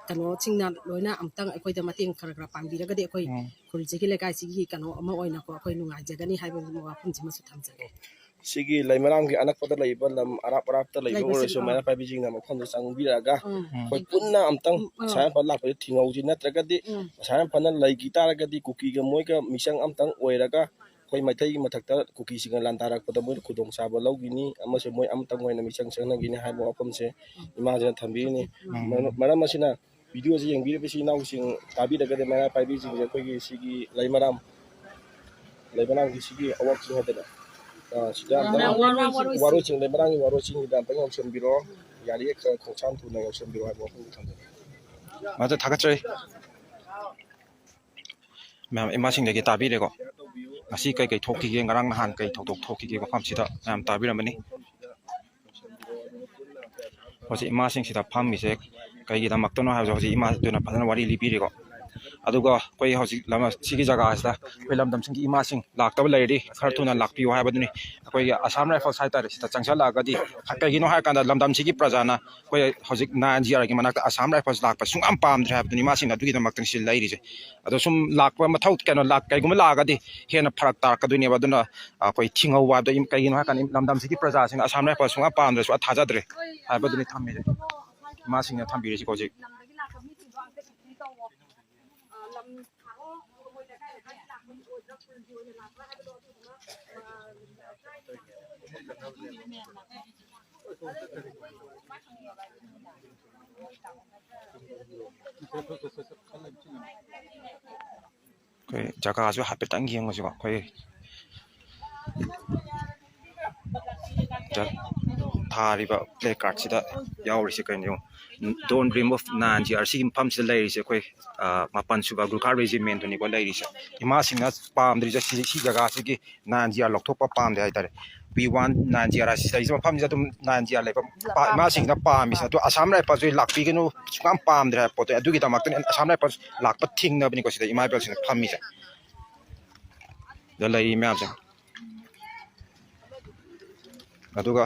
ꯀꯩꯅꯣꯁꯤꯡꯅ ꯂꯣꯏꯅ ꯑꯃꯨꯛꯇꯪ ꯑꯩꯈꯣꯏꯗ ꯃꯇꯦꯡ ꯈꯔ ꯈꯔ ꯄꯥꯡꯕꯤꯔꯒꯗꯤ ꯑꯩꯈꯣꯏ ꯎꯝ꯫ ꯈꯨꯜꯁꯤꯒꯤ, ꯂꯩꯀꯥꯏꯁꯤꯒꯤ ꯀꯩꯅꯣ ꯑꯃ ꯑꯣꯏꯅꯀꯣ, ꯑꯩꯈꯣꯏ ꯅꯨꯡꯉꯥꯏꯖꯒꯅꯤ ꯍꯥꯏꯕꯒꯤ ꯋꯥꯐꯝꯁꯤꯃꯁꯨ ꯊꯝꯖꯒꯦ꯫ ꯁꯤꯒꯤ ꯂꯩꯃꯔꯥꯝꯒꯤ ꯑꯅꯛꯄꯗ ꯂꯩꯕ ꯂꯝ ꯑꯔꯥꯞ ꯑꯔꯥꯞꯇ ꯂꯩꯕ ꯂꯩꯕꯁꯤꯡ, ꯑꯣꯏꯔꯁꯨ, ꯑꯥ꯫ ꯃꯩꯔꯥ ꯄꯥꯏꯕꯤꯁꯤꯡꯅ ꯃꯐꯝꯗ ꯆꯪꯕꯤꯔꯛꯑꯒ ꯎꯝ꯫ ꯑꯩꯈꯣꯏ ꯄꯨꯟꯅ ꯑꯝꯇꯪ ꯎꯝ꯫ ꯑꯁꯥꯝ ꯔꯥꯏꯐꯜ ꯂꯥꯛꯄꯗ ꯊꯤꯡꯍꯧꯁꯤ, ꯅꯠꯇ꯭ꯔꯒꯗꯤ ꯎꯝ꯫ ꯑꯁꯥꯝ ꯔꯥꯏꯐꯜꯅ ꯂꯩꯈꯤ ꯇꯥꯔꯒꯗꯤ ꯀꯨꯀꯤꯒ ꯃꯣꯏꯒ ꯃꯤꯆꯪ ꯑꯝꯇꯪ ꯑꯣꯏꯔꯒ ꯑꯩꯈꯣꯏ ꯃꯩꯇꯩꯒꯤ ꯃꯊꯛꯇ ꯀꯨꯀꯤꯁꯤꯡꯅ ꯂꯥꯟꯗꯥꯔꯛꯄꯗ ꯃꯣꯏꯅ ꯈꯨꯗꯣꯡꯆꯥꯕ ꯂꯧꯈꯤꯅꯤ ꯑꯃꯁꯨꯡ ꯃꯣꯏ ꯑꯃꯇꯪ ꯑꯣꯏꯅ ꯃꯤꯆꯪ ꯆꯪꯅꯈꯤꯅꯤ ꯍꯥꯏꯕ ꯋꯥꯐꯝꯁꯦ ꯏꯃꯥꯁꯤꯅ ꯊꯝꯕꯤꯔꯤꯅꯤ꯫ ꯎꯝ꯫ ꯃꯔꯝ ꯑꯁꯤꯅ ꯚꯤꯗꯤꯑꯣꯁꯤ ꯌꯦꯡꯕꯤꯔꯤꯕ ꯏꯆꯤꯜ ꯏꯅꯥꯎꯁꯤꯡ ꯇꯥꯕꯤꯔꯒꯗꯤ ꯃꯩꯔꯥ ꯄꯥꯏꯕꯤꯁꯤꯡꯁꯦ ꯑꯩꯈꯣꯏꯒꯤ ꯁꯤꯒꯤ ꯂꯩꯃꯔꯥꯝ, ꯂꯩꯃꯔꯥꯝꯒꯤ ꯁꯤꯒꯤ ꯑꯋꯥꯡꯆꯤꯡ ꯍꯥꯏꯗꯅ, ꯑ, ꯁꯤꯗ ꯑꯝꯇꯪ ꯋꯥꯔꯣꯏ ꯆꯤꯡ꯫ ꯋꯥꯔꯣꯏ ꯆꯤꯡ, ꯂꯩꯃꯔꯥꯝꯒꯤ ꯋꯥꯔꯣꯏ ꯆꯤꯡꯁꯤꯗ ꯑꯝꯇꯪ ꯌꯧꯁꯤꯟꯕꯤꯔꯣ꯫ ꯌꯥꯔꯤꯉꯩ ꯈꯔ ꯈꯣꯡꯁꯥꯟ ꯊꯨꯅ ꯌꯧꯁꯤꯟꯕꯤꯔꯣ ꯍꯥꯏꯕ ꯋꯥꯐꯝꯗꯨ ꯊꯝꯖꯒꯦ꯫ ꯃꯗꯨ ꯊꯥꯒꯠꯆꯔꯤ꯫ ꯃꯌꯥꯝ ꯏꯃꯥꯁꯤꯡꯗꯒꯤ ꯇꯥꯕꯤꯔꯦꯀꯣ꯫ ꯉꯁꯤ ꯀꯩ ꯀꯩ ꯊꯣꯛꯈꯤꯒꯦ, ꯉꯔꯥꯡ ꯅꯍꯥꯟ ꯀꯩ ꯊꯧꯗꯣꯛ ꯊꯣꯛꯈꯤꯒꯦ ꯃꯐꯝꯁꯤꯗ ꯃꯌꯥꯝ ꯇꯥꯕꯤꯔꯝꯃꯅꯤ꯫ ꯍꯧꯖꯤꯛ ꯏꯃꯥꯁꯤꯡꯁꯤꯗ ꯐꯝꯃꯤꯁꯦ ꯀꯩꯒꯤꯗꯃꯛꯇꯅꯣ ꯍꯥꯏꯕꯁꯦ ꯍꯧꯖꯤꯛ ꯏꯃꯥꯗꯨꯅ ꯐꯖꯅ ꯋꯥꯔꯤ ꯂꯤꯕꯤꯔꯦꯀꯣ꯫ ꯑꯗꯨꯒ ꯑꯩꯈꯣꯏ ꯍꯧꯖꯤꯛ ꯂꯝ, ꯁꯤꯒꯤ ꯖꯒꯥꯁꯤꯗ ꯑꯩꯈꯣꯏ ꯂꯝꯗꯝꯁꯤꯡꯒꯤ ꯏꯃꯥꯁꯤꯡ ꯂꯥꯛꯇꯕ ꯂꯩꯔꯗꯤ ꯈꯔ ꯊꯨꯅ ꯂꯥꯛꯄꯤꯌꯨ ꯍꯥꯏꯕꯗꯨꯅꯤ꯫ ꯑꯩꯈꯣꯏꯒꯤ ꯑꯁꯥꯝ ꯔꯥꯏꯐꯜꯁ ꯍꯥꯏꯇꯥꯔꯦ, ꯁꯤꯗ ꯆꯪꯁꯜꯂꯛꯑꯒꯗꯤ ꯀꯩꯒꯤꯅꯣ ꯍꯥꯏꯔꯀꯥꯟꯗ ꯂꯝꯗꯝꯁꯤꯒꯤ ꯄ꯭ꯔꯖꯥꯅ ꯑꯩꯈꯣꯏ ꯍꯧꯖꯤꯛ ꯅꯥꯏꯟ ꯖꯤ ꯑꯥꯔꯒꯤ ꯃꯅꯥꯛꯇ ꯑꯁꯥꯝ ꯔꯥꯏꯐꯜꯁ ꯂꯥꯛꯄ ꯁꯨꯡꯄꯥꯝ ꯄꯥꯝꯗ꯭ꯔꯦ ꯍꯥꯏꯕꯗꯨꯅꯤ ꯏꯃꯥꯁꯤꯡꯅ ꯑꯗꯨꯒꯤꯗꯃꯛꯇꯅꯤ ꯁꯤ ꯂꯩꯔꯤꯁꯦ꯫ ꯑꯗꯣ ꯁꯨꯝ ꯂꯥꯛꯄ ꯃꯊꯧ, ꯀꯩꯅꯣ, ꯂꯥꯛ-, ꯀꯩꯒꯨꯝꯕ ꯂꯥꯛꯑꯒꯗꯤ ꯍꯦꯟꯅ ꯐꯔꯛ ꯇꯥꯔꯛꯀꯗꯣꯏꯅꯦꯕ꯫ ꯑꯗꯨꯅ ꯑꯩꯈꯣꯏ ꯊꯤꯡꯍꯧꯕ ꯍꯥꯏꯕꯗꯣ ꯏꯝ-, ꯀꯩꯒꯤꯅꯣ ꯍꯥꯏꯔꯀꯥꯟꯗ ꯂꯝꯗꯝꯁꯤꯒꯤ ꯄ꯭ꯔꯖꯥꯁꯤꯡꯅ ꯑꯁꯥꯝ ꯔꯥꯏꯐꯜ ꯁꯨꯡꯄꯥꯝ ꯄꯥꯝꯗ꯭ꯔꯦ, ꯁꯨꯡꯊꯥ ꯊꯥꯖꯗ꯭ꯔꯦ ꯍꯥꯏꯕꯗꯨꯅꯤ ꯊꯝꯃꯤꯁꯦ꯫ ꯏꯃꯥꯁꯤꯡꯅ ꯊꯝꯕꯤꯔꯤꯁꯤꯀꯣ ꯍꯧꯖꯤꯛ꯫ ꯑꯩꯈꯣꯏ ꯖꯒꯥꯁꯨ ꯍꯥꯏꯐꯦꯠꯇꯪ ꯌꯦꯡꯉꯨꯁꯤꯀꯣ꯫ ꯑꯩꯈꯣꯏ ꯖ-, ꯊꯥꯔꯤꯕ ꯄ꯭ꯂꯦ ꯀꯥꯔꯠꯁꯤꯗ ꯌꯥꯎꯔꯤꯁꯦ ꯀꯩꯅꯣ ꯌꯦꯡꯉꯨ꯫ Don't dream of nine G R꯫ ꯁꯤꯒꯤ ꯃꯐꯝꯁꯤꯗ ꯂꯩꯔꯤꯁꯦ ꯑꯩꯈꯣꯏ, ꯑ, ꯃꯥꯄꯟ ꯁꯨꯕ ꯒꯨꯔꯈꯥ ꯔꯦꯖꯤꯃꯦꯟꯗꯨꯅꯤꯀꯣ ꯂꯩꯔꯤꯁꯦ꯫ ꯏꯃꯥꯁꯤꯡꯅ ꯄꯥꯝꯗ꯭ꯔꯤꯁꯦ ꯁꯤ, ꯁꯤ ꯖꯒꯥꯁꯤꯒꯤ nine G R ꯂꯧꯊꯣꯛꯄ ꯄꯥꯝꯗꯦ ꯍꯥꯏꯇꯥꯔꯦ꯫ We want nine G R ꯍꯥꯏꯁꯤ ꯁꯤꯗꯩꯁꯤꯗ ꯃꯐꯝꯁꯤꯗ ꯑꯗꯨꯝ nine G R ꯂꯩꯕ ꯄꯥ-, ꯏꯃꯥꯁꯤꯡꯁꯤꯅ ꯄꯥꯝꯃꯤꯁꯦ꯫ ꯑꯗꯣ ꯑꯁꯥꯝ ꯔꯥꯏꯐꯜꯁꯨ ꯂꯥꯛꯄꯤꯒꯅꯨ, ꯁꯨꯡꯄꯥꯝ ꯄꯥꯝꯗ꯭ꯔꯦ ꯍꯥꯏꯕ ꯄꯣꯠꯇꯣ꯫ ꯑꯗꯨꯒꯤꯗꯃꯛꯇꯅꯤ ꯑꯁꯥꯝ ꯔꯥꯏꯐꯜ ꯂꯥꯛꯄ ꯊꯤꯡꯅꯕꯅꯤꯀꯣ ꯁꯤꯗ ꯏꯃꯥ ꯏꯕꯦꯜꯁꯤꯡꯅ ꯐꯝꯃꯤꯁꯦ꯫ ꯁꯤꯗ ꯂꯩꯔꯤ ꯃꯌꯥꯝꯁꯦ꯫ ꯑꯗꯨꯒ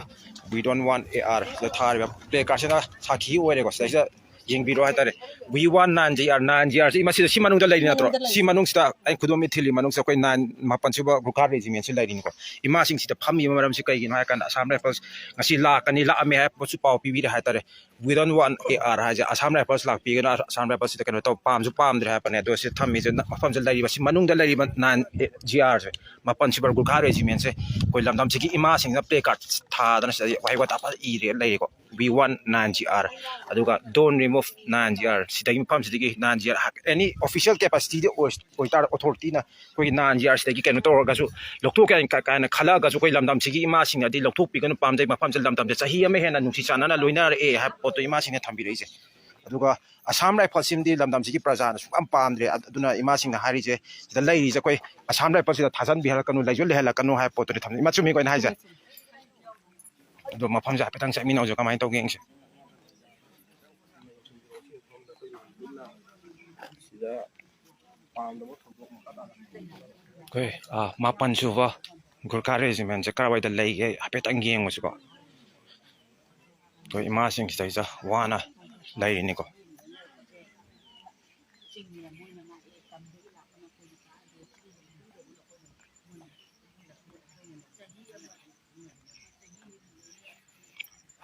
We don't want A R ꯁꯤꯗ ꯊꯥꯔꯤꯕ ꯄ꯭ꯂꯦ ꯀꯥꯔꯠꯁꯤꯅ ꯁꯥꯈꯤ ꯑꯣꯏꯔꯦꯀꯣ꯫ ꯁꯤꯗꯩꯁꯤꯗ ꯌꯦꯡꯕꯤꯔꯣ ꯍꯥꯏꯇꯥꯔꯦ꯫ We want nine G R, nine G R ꯁꯤ ꯃꯁꯤꯗ, ꯁꯤ ꯃꯅꯨꯡꯗ ꯂꯩꯔꯤ ꯅꯠꯇ꯭ꯔꯣ? ꯃꯅꯨꯡꯗ ꯂꯩ꯫ ꯁꯤ ꯃꯅꯨꯡꯁꯤꯗ ꯑꯩ ꯈꯨꯗꯣꯝꯕꯤ ꯊꯤꯜꯂꯤ ꯃꯅꯨꯡꯁꯤꯗ ꯑꯩꯈꯣꯏ ꯅꯥꯏꯟ, ꯃꯥꯄꯟ ꯁꯨꯕ ꯒꯨꯔꯈꯥ ꯔꯦꯖꯤꯃꯦꯟꯁꯤ ꯂꯩꯔꯤꯅꯤꯀꯣ꯫ ꯏꯃꯥꯁꯤꯡꯁꯤꯗ ꯐꯝꯃꯤꯕ ꯃꯔꯝꯁꯤ ꯀꯩꯒꯤꯅꯣ ꯍꯥꯏ ꯀꯥꯟꯗ, ꯑꯁꯥꯝ ꯔꯥꯏꯐꯜꯁ ꯉꯁꯤ ꯂꯥꯛꯀꯅꯤ, ꯂꯥꯛꯑꯝꯃꯦ ꯍꯥꯏꯕ ꯄꯣꯠꯁꯨ ꯄꯥꯎ ꯄꯤꯕꯤꯔꯦ ꯍꯥꯏꯇꯥꯔꯦ꯫ We don't want A R ꯍꯥꯏꯁꯦ, ꯑꯁꯥꯝ ꯔꯥꯏꯐꯜꯁ ꯂꯥꯛꯄꯤꯒꯅ ꯑꯁꯥꯝ ꯔꯥꯏꯐꯜꯁꯤꯗ ꯀꯩꯅꯣ ꯇꯧ, ꯄꯥꯝꯁꯨ ꯄꯥꯝꯗ꯭ꯔꯦ ꯍꯥꯏꯕꯅꯦ꯫ ꯑꯗꯣ ꯁꯤ ꯊꯝꯃꯤꯁꯦ ꯃꯐꯝꯁꯦ ꯂꯩꯔꯤꯕ, ꯁꯤ ꯃꯅꯨꯡꯗ ꯂꯩꯔꯤꯕ ꯅꯥꯏꯟ ꯖꯤ ꯑꯥꯔꯁꯦ, ꯃꯥꯄꯟ ꯁꯨꯕ ꯒꯨꯔꯈꯥ ꯔꯦꯖꯤꯃꯦꯟꯁꯦ ꯑꯩꯈꯣꯏ ꯂꯝꯗꯝꯁꯤꯒꯤ ꯏꯃꯥꯁꯤꯡꯅ ꯄ꯭ꯂꯦ ꯀꯥꯔꯠ ꯊꯥꯗꯅ ꯁꯤꯗ ꯋꯥꯍꯩ ꯋꯥꯇꯥ ꯐꯖꯅ ꯏꯔꯦ ꯂꯩꯔꯦꯀꯣ꯫ We want nine G R꯫ ꯑꯗꯨꯒ don't remove nine G R꯫ ꯁꯤꯗꯒꯤ, ꯃꯐꯝꯁꯤꯗꯒꯤ nine G R, any official capacityꯗ ꯑꯣꯏ-, ꯑꯣꯏꯇꯥꯔ-, ꯑꯣꯊꯣꯔꯤꯇꯤꯅ ꯑꯩꯈꯣꯏꯒꯤ nine G R ꯁꯤꯗꯒꯤ ꯀꯩꯅꯣ ꯇꯧꯔꯒꯁꯨ, ꯂꯧꯊꯣꯛꯀꯦ ꯀꯥꯏꯅ ꯈꯜꯂꯛꯑꯒꯁꯨ, ꯑꯩꯈꯣꯏ ꯂꯝꯗꯝꯁꯤꯒꯤ ꯏꯃꯥꯁꯤꯡꯅꯗꯤ ꯂꯧꯊꯣꯛꯄꯤꯒꯅꯨ, ꯄꯥꯝꯖꯩ ꯃꯐꯝꯁꯦ, ꯂꯝꯗꯝꯁꯦ ꯆꯍꯤ ꯑꯃ ꯍꯦꯟꯅ ꯅꯨꯡꯁꯤ ꯆꯥꯟꯅꯅ ꯂꯣꯏꯅꯔꯛꯑꯦ ꯍꯥꯏꯕ ꯄꯣꯠꯇꯣ ꯏꯃꯥꯁꯤꯡꯅ ꯊꯝꯕꯤꯔꯛꯏꯁꯦ꯫ ꯑꯗꯨꯒ ꯑꯁꯥꯝ ꯔꯥꯏꯐꯜꯁꯤꯃꯗꯤ ꯂꯝꯗꯝꯁꯤꯒꯤ ꯄ꯭ꯔꯖꯥꯅ ꯁꯨꯡꯄꯥꯝ ꯄꯥꯝꯗ꯭ꯔꯦ꯫ ꯑꯗꯨꯅ ꯏꯃꯥꯁꯤꯡꯅ ꯍꯥꯏꯔꯤꯁꯦ, ꯁꯤꯗ ꯂꯩꯔꯤꯁꯦ ꯑꯩꯈꯣꯏ ꯑꯁꯥꯝ ꯔꯥꯏꯐꯜꯁꯤꯗ ꯊꯥꯖꯟꯕꯤꯍꯜꯂꯛꯀꯅꯨ, ꯂꯩꯁꯨ ꯂꯩꯍꯜꯂꯛꯀꯅꯨ ꯍꯥꯏꯕ ꯄꯣꯠꯇꯨꯗꯤ ꯊꯝꯖꯩ꯫ ꯏꯃꯥ, ꯆꯨꯝꯃꯤꯀꯣ ꯑꯩꯅ ꯍꯥꯏꯁꯦ? ꯑꯗꯣ ꯃꯐꯝꯁꯦ ꯍꯥꯏꯐꯦꯠꯇꯪ ꯆꯠꯃꯤꯟꯅꯧꯁꯦ, ꯀꯃꯥꯏꯅ ꯇꯧꯒꯦ ꯌꯦꯡꯁꯦ꯫ ꯑꯩꯈꯣꯏ, ꯑꯥ, ꯃꯥꯄꯟ ꯁꯨꯕ ꯒꯨꯔꯈꯥ ꯔꯦꯖꯤꯃꯦꯟꯁꯦ ꯀꯔꯥꯏꯋꯥꯏꯗ ꯂꯩꯒꯦ ꯍꯥꯏꯐꯦꯠꯇꯪ ꯌꯦꯡꯉꯨꯁꯤꯀꯣ꯫ ꯑꯩꯈꯣꯏ ꯏꯃꯥꯁꯤꯡ ꯁꯤꯗꯩꯁꯤꯗ ꯋꯥꯅ ꯂꯩꯔꯤꯅꯤꯀꯣ꯫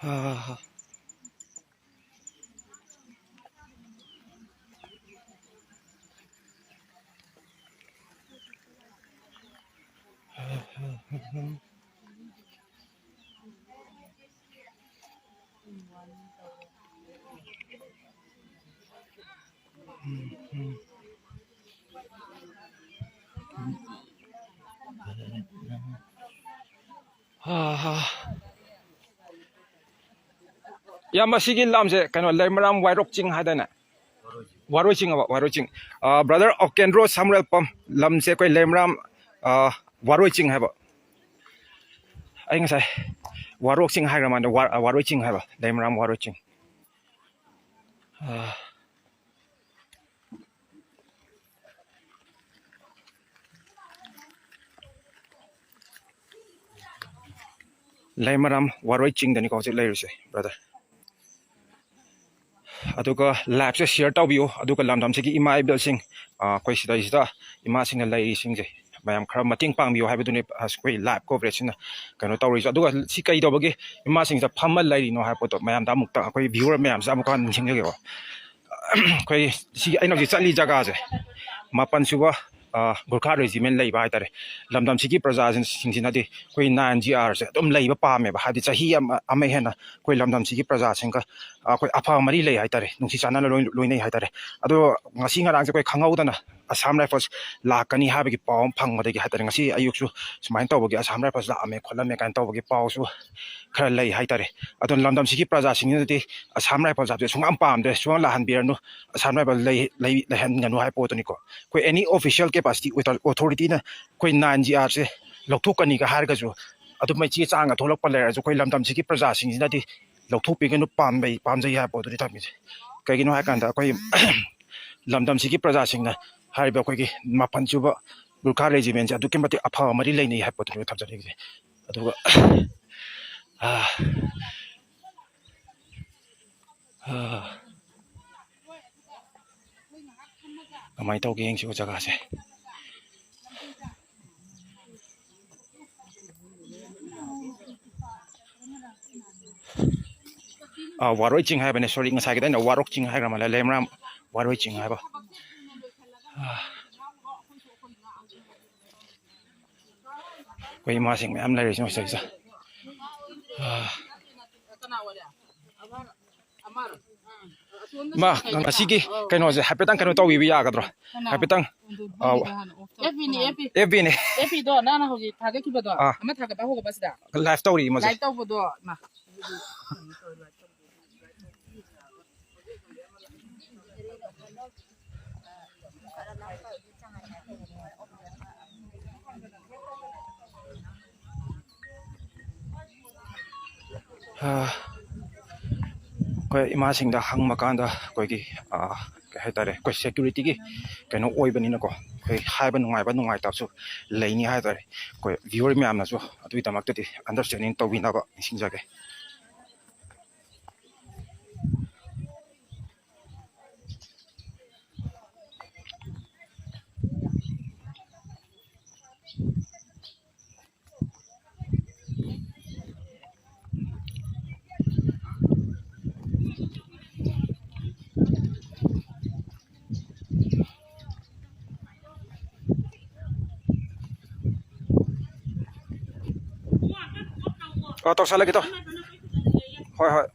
ꯑꯥ꯫ ꯍꯥ, ꯍꯥ꯫ ꯏꯌꯥꯝꯕ, ꯁꯤꯒꯤ ꯂꯝꯁꯦ ꯀꯩꯅꯣ, ꯂꯩꯃꯔꯥꯝ ꯋꯥꯏꯔꯣꯛ ꯆꯤꯡ ꯍꯥꯏꯗꯥꯏꯅꯦ? ꯋꯥꯔꯣꯏ ꯆꯤꯡ ꯍꯥꯏꯕ, ꯋꯥꯔꯣꯏ ꯆꯤꯡ꯫ ꯑ, brother ꯑꯣꯀꯦꯟꯗ꯭ꯔꯣ ꯁꯥꯃꯨꯔꯦꯜꯄꯝ, ꯂꯝꯁꯦ ꯑꯩꯈꯣꯏ ꯂꯩꯃꯔꯥꯝ, ꯑ, ꯋꯥꯔꯣꯏ ꯆꯤꯡ ꯍꯥꯏꯕ꯫ ꯑꯩ ꯉꯁꯥꯏ ꯋꯥꯔꯣꯛ ꯆꯤꯡ ꯍꯥꯏꯈ꯭ꯔ ꯃꯥꯜꯂꯦ, ꯋꯥ-, ꯋꯥꯔꯣꯏ ꯆꯤꯡ ꯍꯥꯏꯕ, ꯂꯩꯃꯔꯥꯝ ꯋꯥꯔꯣꯏ ꯆꯤꯡ꯫ ꯑ, ꯂꯩꯃꯔꯥꯝ ꯋꯥꯔꯣꯏ ꯆꯤꯡꯗꯅꯤꯀꯣ ꯍꯧꯖꯤꯛ ꯂꯩꯔꯤꯁꯦ, brother꯫ ꯑꯗꯨꯒ live ꯁꯦ share ꯇꯧꯕꯤꯌꯨ꯫ ꯑꯗꯨꯒ ꯂꯝꯗꯝꯁꯤꯒꯤ ꯏꯃꯥ ꯏꯕꯦꯜꯁꯤꯡ, ꯑ, ꯑꯩꯈꯣꯏ ꯁꯤꯗꯩꯁꯤꯗ ꯏꯃꯥꯁꯤꯡꯅ ꯂꯩꯔꯤꯁꯤꯡꯁꯦ ꯃꯌꯥꯝ ꯈꯔ ꯃꯇꯦꯡ ꯄꯥꯡꯕꯤꯌꯨ ꯍꯥꯏꯕꯗꯨꯅꯤ ꯑꯩꯈꯣꯏ live coverage ꯁꯤꯅ ꯀꯩꯅꯣ ꯇꯧꯔꯤꯁꯦ꯫ ꯑꯗꯨꯒ ꯁꯤ ꯀꯩꯗꯧꯕꯒꯤ ꯏꯃꯥꯁꯤꯡꯁꯦ ꯐꯝꯃ ꯂꯩꯔꯤꯅꯣ ꯍꯥꯏꯕ ꯄꯣꯠꯇꯣ ꯃꯌꯥꯝꯗ ꯑꯃꯨꯛꯇ ꯑꯩꯈꯣꯏ viewer ꯃꯌꯥꯝꯁꯦ ꯑꯃꯨꯛꯀ ꯍꯟꯅ ꯅꯤꯡꯁꯤꯡꯖꯒꯦꯀꯣ꯫ ꯑꯩꯈꯣꯏ ꯁꯤꯒꯤ ꯑꯩꯅ ꯍꯧꯖꯤꯛ ꯆꯠꯂꯤ ꯖꯒꯥꯁꯦ ꯃꯥꯄꯟ ꯁꯨꯕ, ꯑ, ꯒꯨꯔꯈꯥ regiment ꯂꯩꯕ ꯍꯥꯏꯇꯥꯔꯦ꯫ ꯂꯝꯗꯝꯁꯤꯒꯤ ꯄ꯭ꯔꯖꯥꯁꯤꯡꯁꯤꯅꯗꯤ ꯑꯩꯈꯣꯏ nine G R ꯁꯦ ꯑꯗꯨꯝ ꯂꯩꯕ ꯄꯥꯝꯃꯦꯕ, ꯍꯥꯏꯗꯤ ꯆꯍꯤ ꯑꯃ, ꯑꯃ ꯍꯦꯟꯅ ꯑꯩꯈꯣꯏ ꯂꯝꯗꯝꯁꯤꯒꯤ ꯄ꯭ꯔꯖꯥꯁꯤꯡꯒ, ꯑ, ꯑꯩꯈꯣꯏ ꯑꯐꯕ ꯃꯔꯤ ꯂꯩ ꯍꯥꯏꯇꯥꯔꯦ, ꯅꯨꯡꯁꯤ ꯆꯥꯟꯅꯅ ꯂꯣꯏ-, ꯂꯣꯏꯅꯩ ꯍꯥꯏꯇꯥꯔꯦ꯫ ꯑꯗꯣ ꯉꯁꯤ ꯉꯔꯥꯡꯁꯦ ꯑꯩꯈꯣꯏ ꯈꯪꯍꯧꯗꯅ Assam Rifles ꯂꯥꯛꯀꯅꯤ ꯍꯥꯏꯕꯒꯤ ꯄꯥꯎ ꯑꯃ ꯐꯪꯕꯗꯒꯤ ꯍꯥꯏꯇꯥꯔꯦ, ꯉꯁꯤ ꯑꯌꯨꯛꯁꯨ ꯁꯨꯃꯥꯏꯅ ꯇꯧꯕꯒꯤ Assam Rifles ꯂꯥꯛꯑꯝꯃꯦ ꯈꯣꯠꯂꯝꯃꯦ ꯀꯥꯏꯅ ꯇꯧꯕꯒꯤ ꯄꯥꯎꯁꯨ ꯈꯔ ꯂꯩ ꯍꯥꯏꯇꯥꯔꯦ꯫ ꯑꯗꯨꯅ ꯂꯝꯗꯝꯁꯤꯒꯤ ꯄ꯭ꯔꯖꯥꯁꯤꯡꯁꯤꯅꯗꯤ Assam Rifles ꯍꯥꯏꯕꯁꯦ ꯁꯨꯡꯄꯥꯝ ꯄꯥꯝꯗ꯭ꯔꯦ, ꯁꯨꯡꯂꯥꯛ ꯂꯥꯛꯍꯟꯕꯤꯔꯅꯨ, Assam Rifles ꯂꯩ-, ꯂꯩ-, ꯂꯩꯍꯟꯒꯅꯨ ꯍꯥꯏꯕ ꯄꯣꯠꯇꯨꯅꯤꯀꯣ꯫ ꯑꯩꯈꯣꯏ any official capacity authority ꯅ ꯑꯩꯈꯣꯏ nine G R ꯁꯦ ꯂꯧꯊꯣꯛꯀꯅꯤꯒ ꯍꯥꯏꯔꯒꯁꯨ, ꯑꯗꯨꯃꯥꯏ ꯆꯦ ꯆꯥꯡꯒ ꯊꯣꯛꯂꯛꯄ ꯂꯩꯔꯁꯨ ꯑꯩꯈꯣꯏ ꯂꯝꯗꯝꯁꯤꯒꯤ ꯄ꯭ꯔꯖꯥꯁꯤꯡꯁꯤꯅꯗꯤ ꯂꯧꯊꯣꯛꯄꯤꯒꯅꯨ, ꯄꯥꯝꯕꯩ, ꯄꯥꯝꯖꯩ ꯍꯥꯏꯕ ꯄꯣꯠꯇꯨꯅꯤ ꯊꯝꯃꯤꯁꯦ꯫ ꯀꯩꯒꯤꯅꯣ ꯍꯥꯏꯀꯥꯟꯗ ꯑꯩꯈꯣꯏ ꯂꯝꯗꯝꯁꯤꯒꯤ ꯄ꯭ꯔꯖꯥꯁꯤꯡꯅ ꯍꯥꯏꯔꯤꯕ ꯑꯩꯈꯣꯏꯒꯤ ꯃꯥꯄꯟ ꯁꯨꯕ ꯒꯨꯔꯈꯥ regiment ꯁꯦ ꯑꯗꯨꯛꯀꯤ ꯃꯇꯤꯛ ꯑꯐꯕ ꯃꯔꯤ ꯂꯩꯅꯩ ꯍꯥꯏꯕ ꯄꯣꯠꯇꯨꯅꯤ ꯊꯝꯖꯅꯤꯡꯉꯤꯁꯦ꯫ ꯑꯗꯨꯒ, ꯑꯥ, ꯑꯥ, ꯀꯃꯥꯏꯅ ꯇꯧꯒꯦ ꯌꯦꯡꯁꯤꯀꯣ ꯖꯒꯥꯁꯦ꯫ ꯑꯥ, ꯋꯥꯔꯣꯏ ꯆꯤꯡ ꯍꯥꯏꯕꯅꯦ, sorry, ꯉꯁꯥꯏꯒꯤꯗ ꯑꯩꯅ ꯋꯥꯔꯣꯛ ꯆꯤꯡ ꯍꯥꯏꯈ꯭ꯔ ꯃꯥꯜꯂꯦ, ꯂꯩꯃꯔꯥꯝ ꯋꯥꯔꯣꯏ ꯆꯤꯡ ꯍꯥꯏꯕ꯫ ꯑꯥ꯫ ꯑꯩꯈꯣꯏ ꯏꯃꯥꯁꯤꯡ ꯃꯌꯥꯝ ꯂꯩꯔꯤꯁꯦ ꯃꯁꯤꯗꯩꯁꯤꯗ꯫ ꯑꯥ꯫ ꯏꯃꯥ, ꯉꯁꯤꯒꯤ ꯀꯩꯅꯣꯁꯦ ꯍꯥꯏꯐꯦꯠꯇꯪ ꯀꯩꯅꯣ ꯇꯧꯕꯤꯕ ꯌꯥꯒꯗ꯭ꯔꯣ? ꯀꯅꯥ? ꯍꯥꯏꯐꯦꯠꯇꯪ, ꯑꯣ, ꯑꯗꯨ ꯑꯥꯎ꯫ ꯑꯦꯐ ꯕꯤꯅꯦ, ꯑꯦꯐ ꯕꯤ꯫ ꯑꯦꯐ ꯕꯤꯅꯦ꯫ ꯑꯦꯐ ꯕꯤꯗꯣ ꯅꯪꯅ ꯍꯧꯖꯤꯛ ꯊꯥꯒꯠꯈꯤꯕꯗꯣ, ꯑꯥ꯫ ꯑꯃ ꯊꯥꯒꯠꯄ ꯍꯧꯔꯕ ꯁꯤꯗ? Live ꯇꯧꯔꯤ ꯃꯁꯤ꯫ Live ꯇꯧꯕꯗꯣ, ꯃꯥ꯫ ꯑꯥ, ꯑꯩꯈꯣꯏ ꯏꯃꯥꯁꯤꯡꯗ ꯍꯪꯕ ꯀꯥꯟꯗ ꯑꯩꯈꯣꯏꯒꯤ, ꯑꯥ, ꯀꯩ ꯍꯥꯏꯇꯥꯔꯦ, ꯑꯩꯈꯣꯏ security ꯒꯤ ꯀꯩꯅꯣ ꯑꯣꯏꯕꯅꯤꯅꯀꯣ, ꯑꯩꯈꯣꯏ ꯍꯥꯏꯕ ꯅꯨꯡꯉꯥꯏꯕ ꯅꯨꯡꯉꯥꯏꯇꯕꯁꯨ ꯂꯩꯅꯤ ꯍꯥꯏꯇꯥꯔꯦ꯫ ꯑꯩꯈꯣꯏ viewer ꯃꯌꯥꯝꯅꯁꯨ ꯑꯗꯨꯒꯤꯗꯃꯛꯇꯗꯤ understanding ꯇꯧꯕꯤꯅꯕ ꯅꯤꯡꯁꯤꯡꯖꯒꯦ꯫ ꯑ, ꯇꯧꯁꯜꯂꯒꯦ, ꯇꯧ-, ꯍꯣꯏ, ꯍꯣꯏ꯫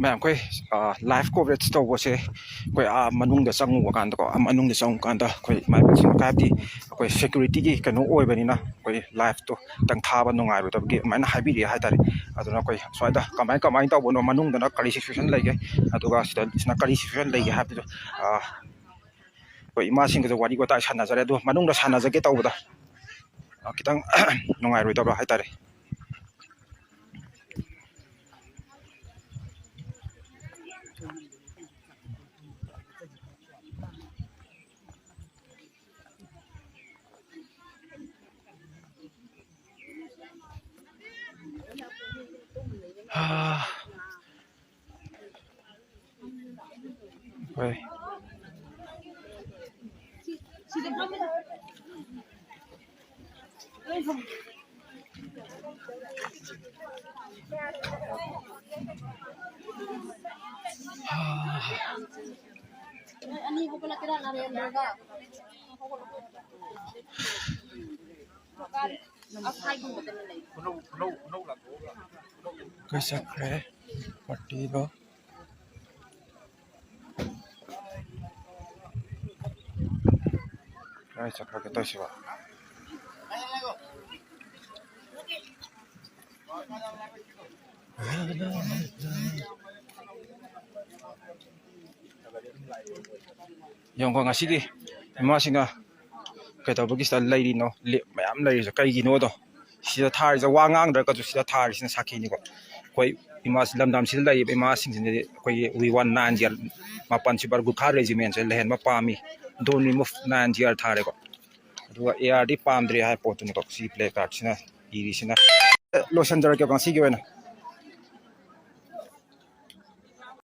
ꯃꯌꯥꯝ, ꯑꯩꯈꯣꯏ, ꯑ, live coverage ꯇꯧꯕꯁꯦ ꯑꯩꯈꯣꯏ, ꯑ, ꯃꯅꯨꯡꯗ ꯆꯪꯉꯨꯕ ꯀꯥꯟꯗꯀꯣ, ꯑ, ꯃꯅꯨꯡꯗ ꯆꯪꯉꯨ ꯀꯥꯟꯗ ꯑꯩꯈꯣꯏ ꯏꯃꯥꯟꯅꯕꯁꯤꯡ, ꯍꯥꯏꯕꯗꯤ ꯑꯩꯈꯣꯏ security ꯒꯤ ꯀꯩꯅꯣ ꯑꯣꯏꯕꯅꯤꯅ, ꯑꯩꯈꯣꯏ live ꯇꯣ ꯈꯤꯇꯪ ꯊꯥꯕ ꯅꯨꯡꯉꯥꯏꯔꯣꯏꯗꯕꯒꯤ ꯑꯗꯨꯃꯥꯏꯅ ꯍꯥꯏꯕꯤꯔꯛꯑꯦ ꯍꯥꯏꯇꯥꯔꯦ꯫ ꯑꯗꯨꯅ ꯑꯩꯈꯣꯏ ꯁ꯭ꯋꯥꯏꯗ ꯀꯃꯥꯏ, ꯀꯃꯥꯏꯅ ꯇꯧꯕꯅꯣ, ꯃꯅꯨꯡꯗꯅ ꯀꯔꯤ situation ꯂꯩꯒꯦ, ꯑꯗꯨꯒ ꯁꯤꯗ, ꯁꯤꯅ ꯀꯔꯤ situation ꯂꯩꯒꯦ ꯍꯥꯏꯕꯗꯨ, ꯑ, ꯑꯩꯈꯣꯏ ꯏꯃꯥꯁꯤꯡꯒꯁꯨ ꯋꯥꯔꯤ ꯋꯥꯇꯥꯏ ꯁꯥꯟꯅꯖꯔꯦ꯫ ꯑꯗꯣ ꯃꯅꯨꯡꯗ ꯁꯥꯟꯅꯖꯒꯦ ꯇꯧꯕꯗ, ꯑ, ꯈꯤꯇꯪ ꯅꯨꯡꯉꯥꯏꯔꯣꯏꯗꯕ ꯍꯥꯏꯇꯥꯔꯦ꯫ ꯍꯣꯏ꯫ ꯀꯥꯏ ꯆꯠꯈ꯭ꯔꯦ ꯄꯥꯔꯇꯤꯗꯣ? ꯀꯥꯏ ꯆꯠꯈ꯭ꯔꯒꯦ ꯇꯧꯔꯤꯁꯤꯕꯣ? ꯌꯦꯡꯉꯨꯀꯣ, ꯉꯁꯤꯒꯤ ꯏꯃꯥꯁꯤꯡꯅ ꯀꯩꯗꯧꯕꯒꯤ ꯁꯤꯗ ꯂꯩꯔꯤꯅꯣ, ꯂꯦꯞ ꯃꯌꯥꯝ ꯂꯩꯔꯤꯁꯦ ꯀꯩꯒꯤꯅꯣꯗꯣ꯫ ꯁꯤꯗ ꯊꯥꯔꯤꯁꯦ, ꯋꯥ ꯉꯥꯡꯗ꯭ꯔꯒꯁꯨ ꯁꯤꯗ ꯊꯥꯔꯤꯁꯤꯅ ꯁꯥꯈꯤꯅꯤꯀꯣ꯫ ꯑꯩꯈꯣꯏ ꯏꯃꯥ, ꯂꯝꯗꯝꯁꯤꯗ ꯂꯩꯔꯤꯕ ꯏꯃꯥꯁꯤꯡꯁꯤꯅꯗꯤ ꯑꯩꯈꯣꯏꯒꯤ "We want nine G R", ꯃꯥꯄꯟ ꯁꯨꯕ ꯒꯨꯔꯈꯥ ꯔꯦꯖꯤꯃꯦꯟꯁꯦ ꯂꯩꯍꯟꯕ ꯄꯥꯝꯃꯤ, "Don't remove nine G R" ꯊꯥꯔꯦꯀꯣ꯫ ꯑꯗꯨꯒ ꯑꯦ ꯑꯥꯔꯗꯤ ꯄꯥꯝꯗ꯭ꯔꯦ ꯍꯥꯏꯕ ꯄꯣꯠꯇꯨꯅꯤꯀꯣ ꯁꯤ ꯄ꯭ꯂꯦ ꯀꯥꯔꯠꯁꯤꯅ ꯏꯔꯤꯁꯤꯅ꯫ ꯂꯣꯏꯁꯤꯟꯖꯔꯒꯦꯀꯣ ꯉꯁꯤꯒꯤ ꯑꯣꯏꯅ꯫